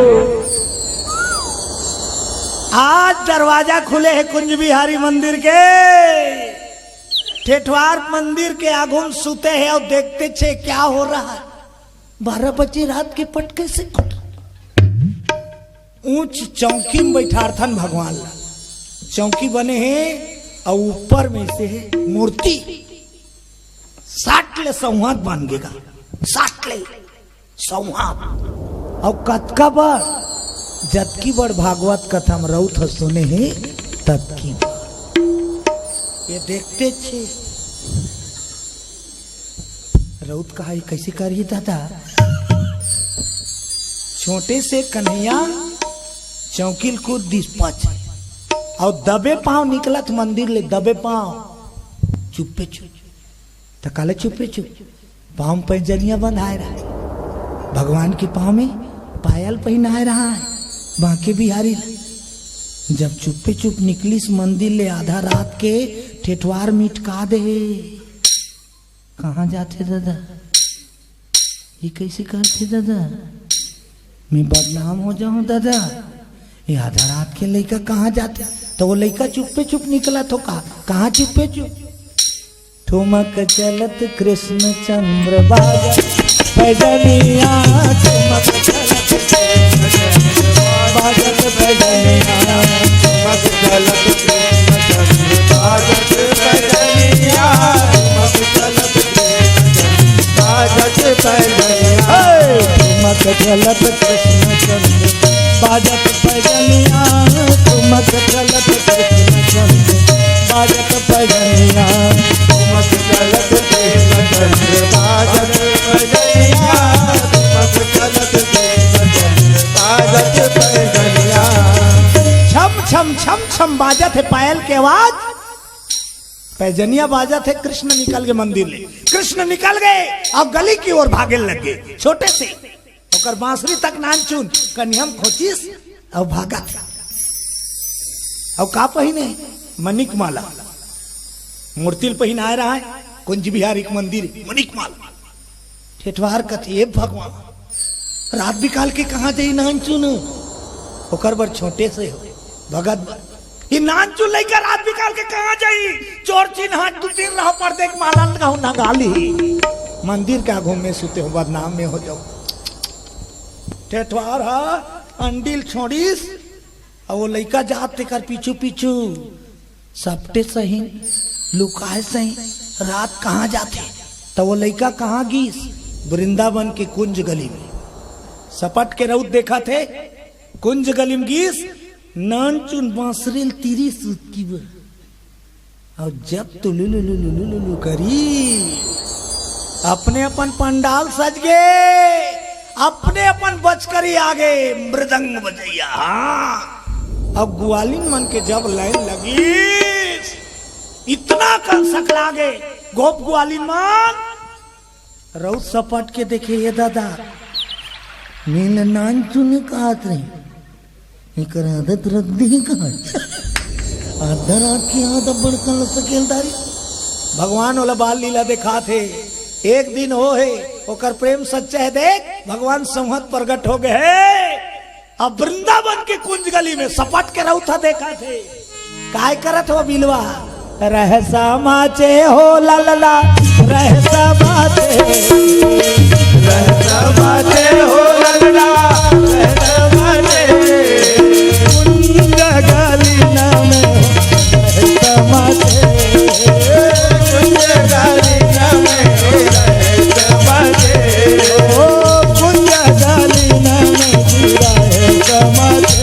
आज दरवाजा खुले हे कुंज बिहारी मंदिर के। ठेठवार मंदिर के आगू म सुते हे अउ देखते छे क्या हो रहा है। बारह बजे रात के पटके से खुट। ऊंच चौकी म बइठारथन भगवान ला। चौकी बने हे अउ ऊपर में से हे मूर्ति। साठ ले सौहात बन गेगा, साठ ले सौहात। अउ कतका बड़, जतकी बड़ भागवत कथा म रउत ह सुने हे, ततकी बड़। ये देखते छे रउत कहा, "ये कइसे करही दादा?" छोटे से कन्हैया चौकी ल कूद दिस पाछे, अउ दबे पांव निकलत मंदिर ले, दबे पांव। चुप्पे चुप। त काला चुप्पे चुप? पाँव म पैजनिया बंधाय रहय, भगवान के पाँव में पायल पहिनाय रहय बांके बिहारी ला। जब चुप्पे चुप निकलिस मंदिर ले आधा रात के, ठेठवार मिटका दे हे। कहाँ जाथे दादा? ये कैसे करथे दादा? मैं बदनाम हो जाऊं दादा। ये आधा रात के लइका कहाँ जाथे? त वो लइका चुप्पे चुप निकलत हो का? कहाँ चुप्पे चुप? ठुमक चलत कृष्ण चंद्र बाजत पैजनिया, ठुमक चलत कृष्ण चंद्र बाजत पैजनिया, ठुमक चलत कृष्ण चंद्र बाजत पैजनिया, ठुमक चलत कृष्ण चंद्र बाजत पैजनिया। हे! ठुमक चलत कृष्ण चंद्र बाजत पैजनिया, ठुमक चलत कृष्ण चंद्र बाजत पैजनिया, ठुमक चलत कृष्ण चंद्र बाजत पैजनिया, ठुमक चलत कृष्ण चंद्र बाजत पैजनिया। छम छम छम छम बाजत हे पायल के आवाज, पैजनिया बाजत हे। कृष्ण निकल गे मंदिर ले, कृष्ण निकल गे अउ गली की ओर भागे लग गे। छोटे से ओकर बांसुरी तक नानचुन कनिहा म खोचिस अउ भागत हे। अउ का पहिने? मनिक माला। मूर्ति ल पहिनाय रहय कुंज बिहारी के मंदिर, मनिक माला। ठेठवार कथे, "ए भगवान, रात बिकाल के कहाँ जाही नानचुन?" ओकर बर छोटे से हो, भगत बर। ये नानचुन लइका रात बिकाल के कहाँ जाही? चोर चिन्हा दू तीन रहा पर देख माला लगाहूं, नंगा लिही। मंदिर के आगू में सुते हो, बदनाम में हो जाहू। ठेठवार हा अंडिल छोड़िस, अउ वो लइका जात तेकर पीछू पीछू, सपटे सही, लुकाय सही, रात कहाँ जाथे? त वो लइका कहाँ गिस? वृंदावन के कुंज गली में। सपट के रउत देखत हे, कुंज गली में गिस, नानचुन बांसुरी ल तीरिस उतकी बर। अउ जब तुलुलुलुलुलुलु करी, अपने अपन पंडाल सज गे, अपने अपन बचकरी आ गे, मृदंग बजइया। हाँ, अब ग्वालिन मन के जब लाइन लगिस, इतना कर सकला गे, गोप ग्वालिन मन रउत सपट के देखे, "ए दादा, नील नानचुन कहत रही, एकर आदत रख दी कहाँ?" आधा रात के आधा बड़का ल सकेलदारी। भगवान ओला बाल लीला देखात हे। एक दिन हो हे, ओकर प्रेम सच्चा हे। देख, भगवान संवत प्रगट हो गे हे। अब वृंदावन के कुंज गली में सपट के रउत हा देखत हे। काय करत हो बिलवा? रहसा माचे हो ललना, रहसा माचे। रहसा माचे हो ललना, रहसा माचे। कुंज गली नाम रहसा माचे। कुंज गली नाम रहसा माचे। ओ कुंज गली नाम रहसा माचे।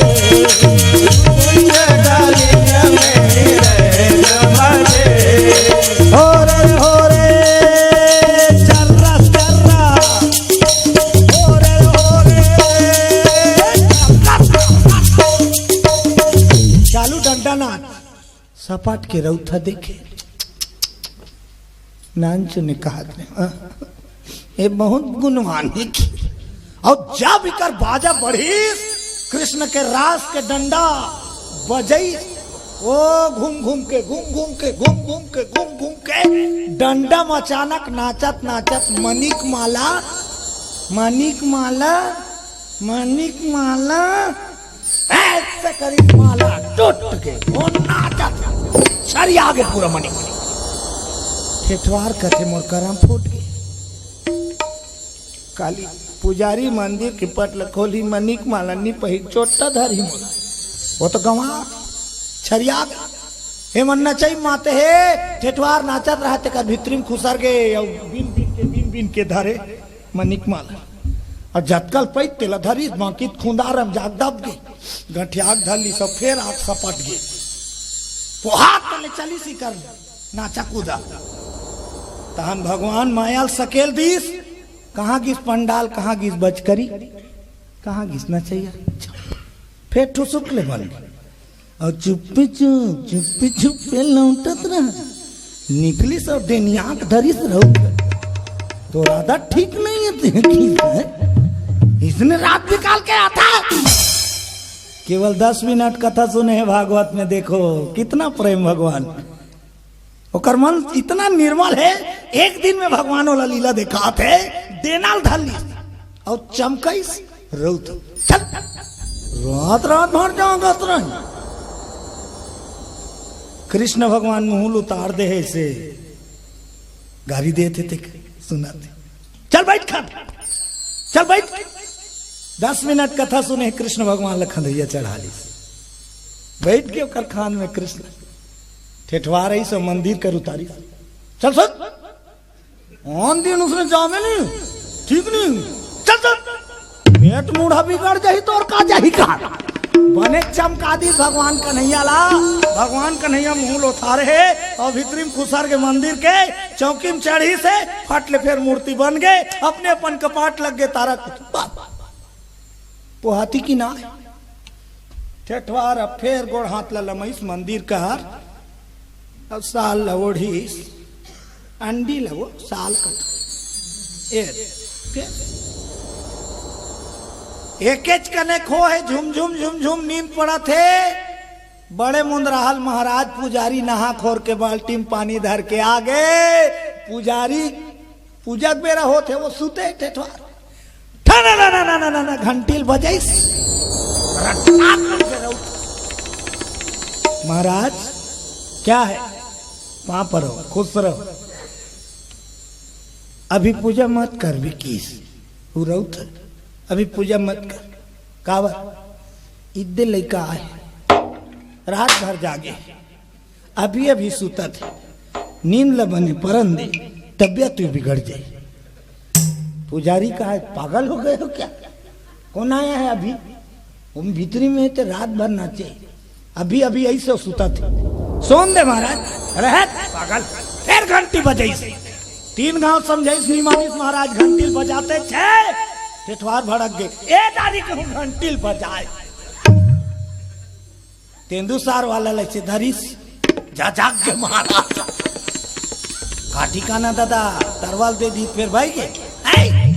चालू डंडा नाच। सपाट के रउत हा देखे। नानचुन कहत रहे, "हाँ, ये बहुत गुणवान हे।" अउ जब इकर बाजा बढ़िस, कृष्ण के रास के डंडा बजइस, ओ घूम घूम के, घूम घूम के, घूम घूम के, घूम घूम के, डंडा म अचानक नाचत नाचत मनिक माला, मनिक माला, मनिक माला, ऐसे करी माला टूट गे, वो नाचत छरिया गे पूरा मनिक। ठेठवार कथे मोर करम फूट गे। काली पुजारी मंदिर के पट ल खोली, मनिक माला नी पहिर, चोट्टा धरही मोला। वो तो गंवा छरिया गे। हे मन नचई माते हे, ठेठवार नाचत रहा, तेकर भीतरी में खुसर गे, अउ बिन बिन के, बिन बिन के धरे। मनिक माला। अउ जतका ल पइत तेला धरिस, बाकी खुंदार म जाग दब गे। गठियाक धर लिस, सब फेर आग सपट गे। वो हाथ तले चलिस इकर नाचा कूदा। तहन भगवान माया ल सकेल दिस, कहाँ गिस पंडाल, कहाँ गिस बचकरी, कहाँ गिस नचैया। फेर ठुसुक ले बन गे। अउ चुप्पी चुप, चुप्पी चुप पे लौटत रहा। निकलिस अउ डेनियाक धरिस रहू। तोर आदत ठीक नहीं है, तें किस है? इसने रात निकाल के आता है। केवल दस मिनट कथा सुने हे भागवत में, देखो कितना प्रेम भगवान। ओकर मन इतना निर्मल हे, एक दिन में भगवान ओला लीला देखात हे, डेना ल धर लिस अउ चमकाइस। रउत चल, रात रात भर जागत रही। कृष्ण भगवान मुंह ल उतार दे हे, ऐसे गारी देत हे, तें सुनत हे। चल बैठ खा, चल बैठ। दस मिनट कथा सुने कृष्ण भगवान ल खंधइया चढ़ा लिस। बैठ के ओकर खान में कृष्ण ठेठवार आइस अउ मंदिर कर उतारिस। चल सुत। आन दिन उसने जावे नहीं, ठीक नहीं। चल चल। पेट मूढ़ा बिगड़ जाही तो और का जाही का? बने चमका दिस भगवान कन्हैया ला। भगवान कन्हैया मुंह ल उतारे हे अउ भीतरी में खुसर के मंदिर के चौकी में चढ़िस हे, फट ले फेर मूर्ति बन गे, अपने अपन कपाट लग गे तारा। पोहाती कि ना? ठेठवार अब फेर गोड़ हाथ ला लमइस मंदिर कर, अब साल ला ओढ़िस, अंडी ला वो साल कथा। ए, के? एकेच कने खो हे, झुम झुम झुम झुम नींद पड़त हे। बड़े मुंदराहल महाराज पुजारी नहा खोर के बाल्टी में पानी धर के आ गे। पुजारी पूजा के बेरा होत हे, वो सुते ठेठवार। ठा ना ना ना ना ना ना ना, घंटी ल बजाइस। रटाक करके रउत। महाराज, क्या है? पाँव परो, खुश रहो। अभी पूजा मत कर, विकीस। उ रउत हे। अभी पूजा मत कर। काबर? इद्दे लइका आए, रात भर जागे। अभी अभी सुतत हे, नींद ल बने परन दे, तबियत भी बिगड़ जाए। पुजारी कहा, पागल हो गए हो क्या? कौन आया है अभी? वो भीतरी में हे ते रात भर नाचे, अभी अभी ऐसे सुतत हे। सोन दे महाराज। रहे पागल। फेर घंटी बजाइस। तीन घांव समझाइस, नहीं मानिस महाराज, घंटी बजाते छे। ठेठवार भड़क गे। ए दारी कहूं घंटी बजाए। तेंदूसार वाला ल ऐसे धरिस, जा जाग गे महाराज। का ठिकाना दादा, तरवाल दे दी, फेर भाई गे। ऐ,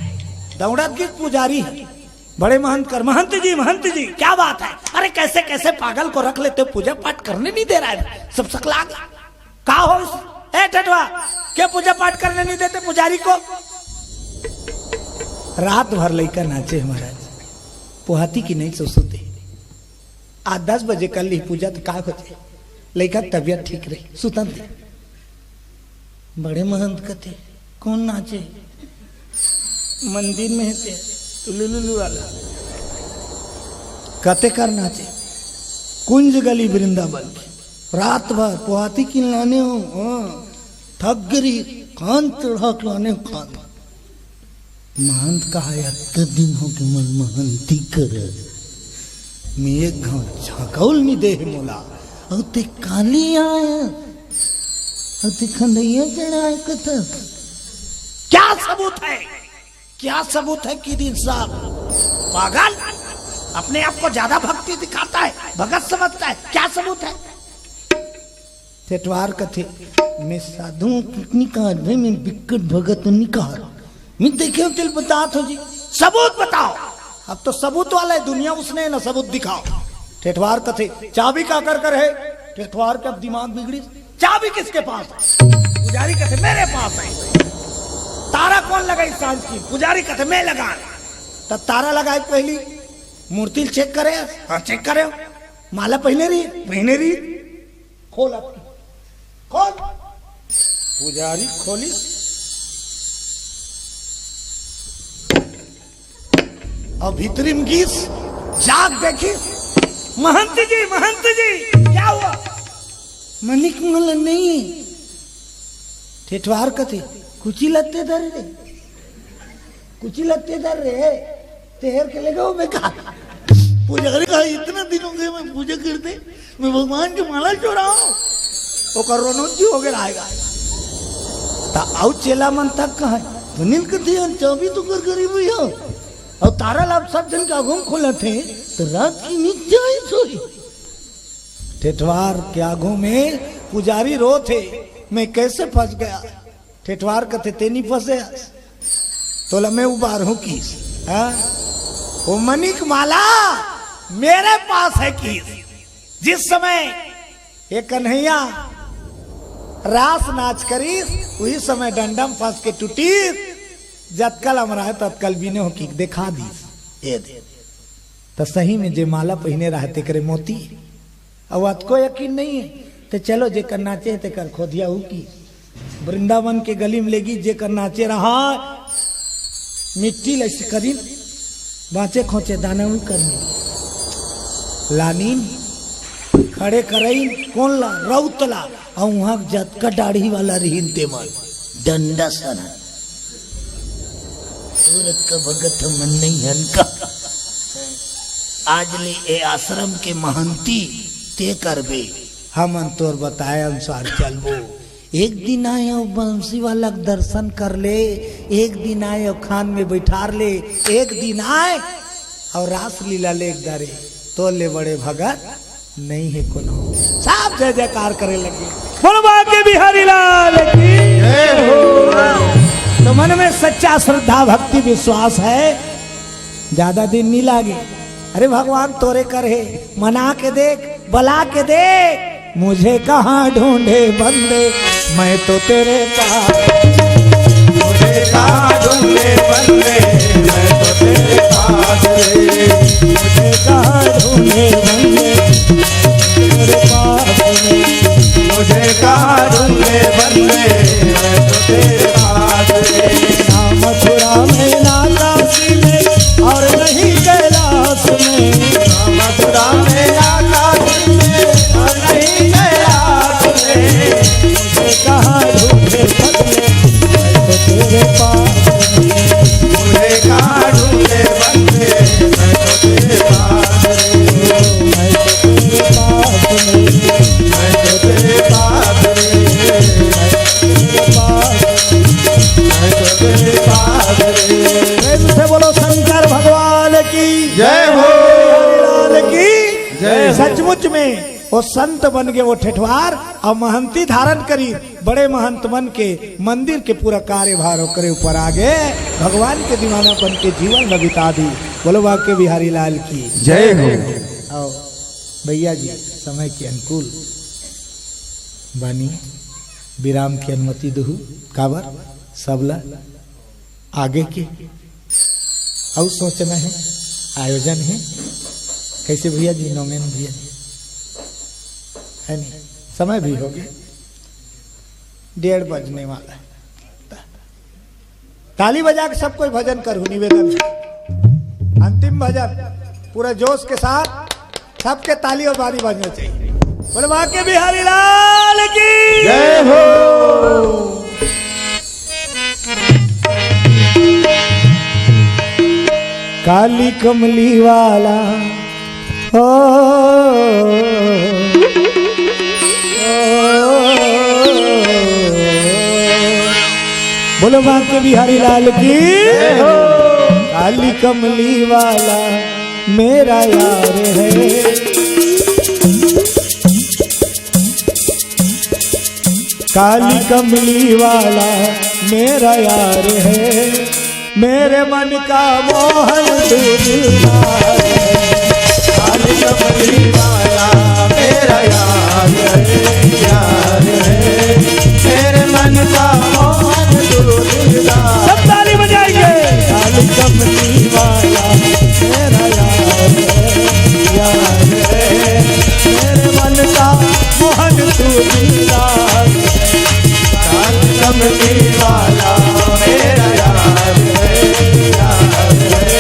दौड़त गिस पुजारी। बड़े महंत कर, महंत जी, महंत जी, क्या बात है? अरे कैसे कैसे पागल को रख लेते हो, पूजा पाठ करने नहीं दे रहा है, सब सकलाग। का हो? ए ठेठवा, के पूजा पाठ करने नहीं देते पुजारी को? रात भर लइका नाचे महाराज, पोहाती कि नहीं सो सुते। आज दस बजे कर ली पूजा तो का हो जाए, लइका तबियत ठीक रही, सुतन दे। बड़े महंत कथे, कौन नाचे? मंदिर में हे ते, टुलुलुलु वाला। कते कर नाचे? कुंज गली वृंदावन के। रात भर पोहाती किन लाने हो, हाँ। थक गरी, कान चढ़ा के लाने हो, कान। महंत कहा, "अतका दिन हो गे मन महंती कर, मैं एक घांव झांकउल नहीं दे हे मोला, अउ ते काली आय, अउ ते खंधइया चढ़ाए कथस।" क्या सबूत है? क्या सबूत है कि दिन साहब पागल अपने आप को ज्यादा भक्ति दिखाता है, भगत समझता है? क्या सबूत है? ठेठवार कथे, "मैं साधु हूँ, कितनी कहा भाई, मैं बिकट भगत हूँ, नहीं कहा। मैं देखे हूँ, तेल बतात हो जी।" सबूत बताओ। अब तो सबूत वाला है दुनिया, उसने ना सबूत दिखाओ। ठेठवार कथे, "चाबी काकर कर है?" ठेठवार के अब दिमाग बिगड़ी, "चाबी किसके पास है?" पुजारी कथे, "मेरे पास है।" "तारा कौन लगाई सांझ की?" पुजारी कथे, "मैं लगा।" तब तारा लगाई पहली, मूर्ति चेक करे, हाँ चेक करे, माला पहने रही, पहने रही। खोल अब। खोल। पुजारी खोलिस। अउ भीतरी में गिस, जाग देखिस। "महंत जी, महंत जी, क्या हुआ?" "मनिक मला नहीं।" ठेठवार कथे, "कुची लत्ते धर रे।" कुची लत्ते धर रे, तेहर के ले गो बेकार। पुजारी कहा, "इतने दिन हो गए मैं पूजा करते, मैं भगवान के माला चोराओ।" ओकर रोनौजी हो गए रहेगा। ता आउ चेला मन तक कहे, "सुनील कथे, चाबी तो कर गरीब भैया।" अउ तारा लाभ सब जन के आगू में खोलत हे, तो रात की नींद जाए सोई। ठेठवार के आगू में पुजारी रोत हे, मैं कैसे फंस गया? ठेठवार कथे, "ते नहीं फंसे हस, तोला मैं उबारहूं किस।" हाँ? वो मणिक माला मेरे पास है किस। जिस समय ये कन्हैया रास नाच करिस, वही समय डंडम फंस के टूटिस। जतका लमरा है, ततका ल बिने हो किस देखा दिस। ये दे। त सही में जे माला पहिने रहे, तेकरे मोती। अब अतको यकीन नहीं है, त चलो, जेकर नाचे, तेकर खोदिया हू किस। वृंदावन के गली में लेगी, जेकर नाचे रहा, मिट्टी ल ऐसे करिन, बाँचे खोंचे दाना उ कर मिली। लानिन, खड़े करइन, कोन ला? रउत ला। अउ उहाँ जतका दाढ़ी वाला रहिन, ते मन डंडा सन। सूरत का भगत मन नहीं हन का। आज ले ए आश्रम के महंती ते करबे, हमन तोर बताए अनुसार चलबो। एक दिन आए अउ बंसी वाला के दर्शन कर ले, एक दिन आए अउ खान में बैठार ले, एक दिन आए अउ रासलीला ले एक दारे, तोर ले बड़े भगत नहीं है कोनो। सब जय जयकार करे लगे, बोलो बांके बिहारी लाल की। जय हो। तो मन में सच्चा श्रद्धा, भक्ति, विश्वास है, ज्यादा दिन नहीं लागे। अरे भगवान तोरे कर हे, मना के देख, बला के देख। मुझे कहाँ ढूंढे बंदे, मैं तो तेरे पास। मुझे कहाँ ढूंढे बंदे, मैं तो तेरे पास रे। मुझे कहाँ ढूंढे बंदे, तेरे पास रे। मुझे कहाँ ढूंढे बंदे, मैं तो तेरे पास रे। ना मथुरा में, ना काशी में, और नहीं कैलाश में। ना मथुरा में, ना काशी में, और नहीं कैलाश में। मुझे कहाँ ढूंढे बंदे, मैं तो तेरे पास हूँ। मुझे कहाँ ढूंढे बंदे, मैं तो तेरे पास हूँ। मैं तो तेरे पास हूँ। मैं तो तेरे पास हूँ। मैं तो तेरे पास हूँ। मैं तो तेरे पास हूँ। प्रेम से बोलो शंकर भगवान की जय हो। हरिलाल की जय हो। सचमुच में वो संत बन गए, वो ठेठवार अउ महंती धारण करी, बड़े महंत मन के मंदिर के पूरा कार्यभार ओकरे ऊपर आ गए। भगवान के दीवाना बन के जीवन ल बिता दी। बोलो बांके बिहारी लाल की जय हो। अउ भैया जी, समय के अनुकूल बानी, विराम के अनुमति दुहू। काबर? सबला आगे के अउ सोचना है, आयोजन है। कैसे भैया जी, नोमेन भैया जी, है नहीं? समय भी हो गया, डेढ़ बजने वाला है। ताली बजा के सब कोई भजन करू, निवेदन है। अंतिम भजन पूरा जोश के साथ सबके ताली और बारी बजना चाहिए। बोले बांके बिहारी लाल की जय हो। काली कमली वाला, ओ, ओ, बोलो बांके बिहारी लाल की। काली कमली वाला मेरा यार है। काली कमली वाला मेरा यार है, मेरे मन का मोहन तू दिलदार है। काली कमली वाला मेरा यार है, यार है, मेरे मन का मोहन तू दिलदार। सब ताली बजाएंगे। काली कमली वाला मेरा यार है, यार है, मेरे मन का मोहन तू दिलदार। काली कमली वाला मेरा यार है, यार है,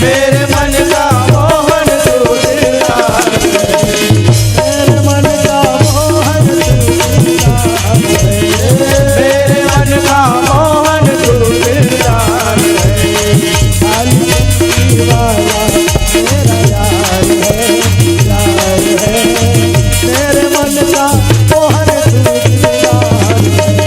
मेरे मन का मोहन तू दिलदार। मेरे मन का मोहन तू दिलदार। मेरे मन का मोहन तू दिलदार। काली कमली वाला मेरा यार है, यार है। मेरे मन का मोहन तू दिलदार है।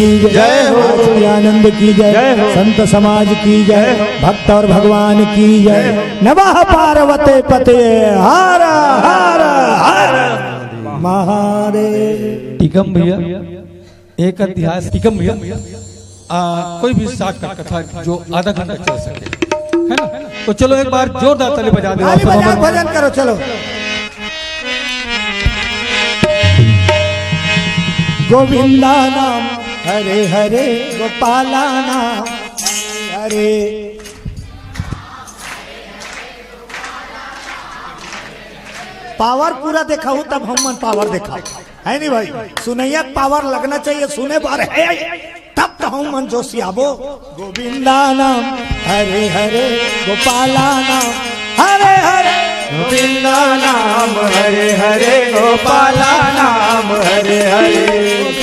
जय हो। आज के आनंद की जय। जय हो। संत समाज की जय। जय हो। भक्त और भगवान की जय। जय हो। नमः पार्वते पते। हर हर हर महादेव। टीकम भैया, एक अध्यास टीकम भैया, आ, कोई भी शॉर्टकट कथा जो आधा घंटा चल सके, है ना? तो चलो एक बार जोरदार ताली बजा दो। ताली बजा, भजन करो, चलो। गोविंदा नाम हरे हरे, गोपाला नाम हरे हरे। पावर पूरा देखाहू तब हम मन पावर देखा, है नहीं भाई? सुनैया पावर लगना चाहिए, सुने बार है तब तो हम मन जोशियाबो। गोविंदा नाम हरे हरे, गोपाला नाम हरे हरे। गोविंदा नाम हरे हरे, गोपाला नाम हरे हरे।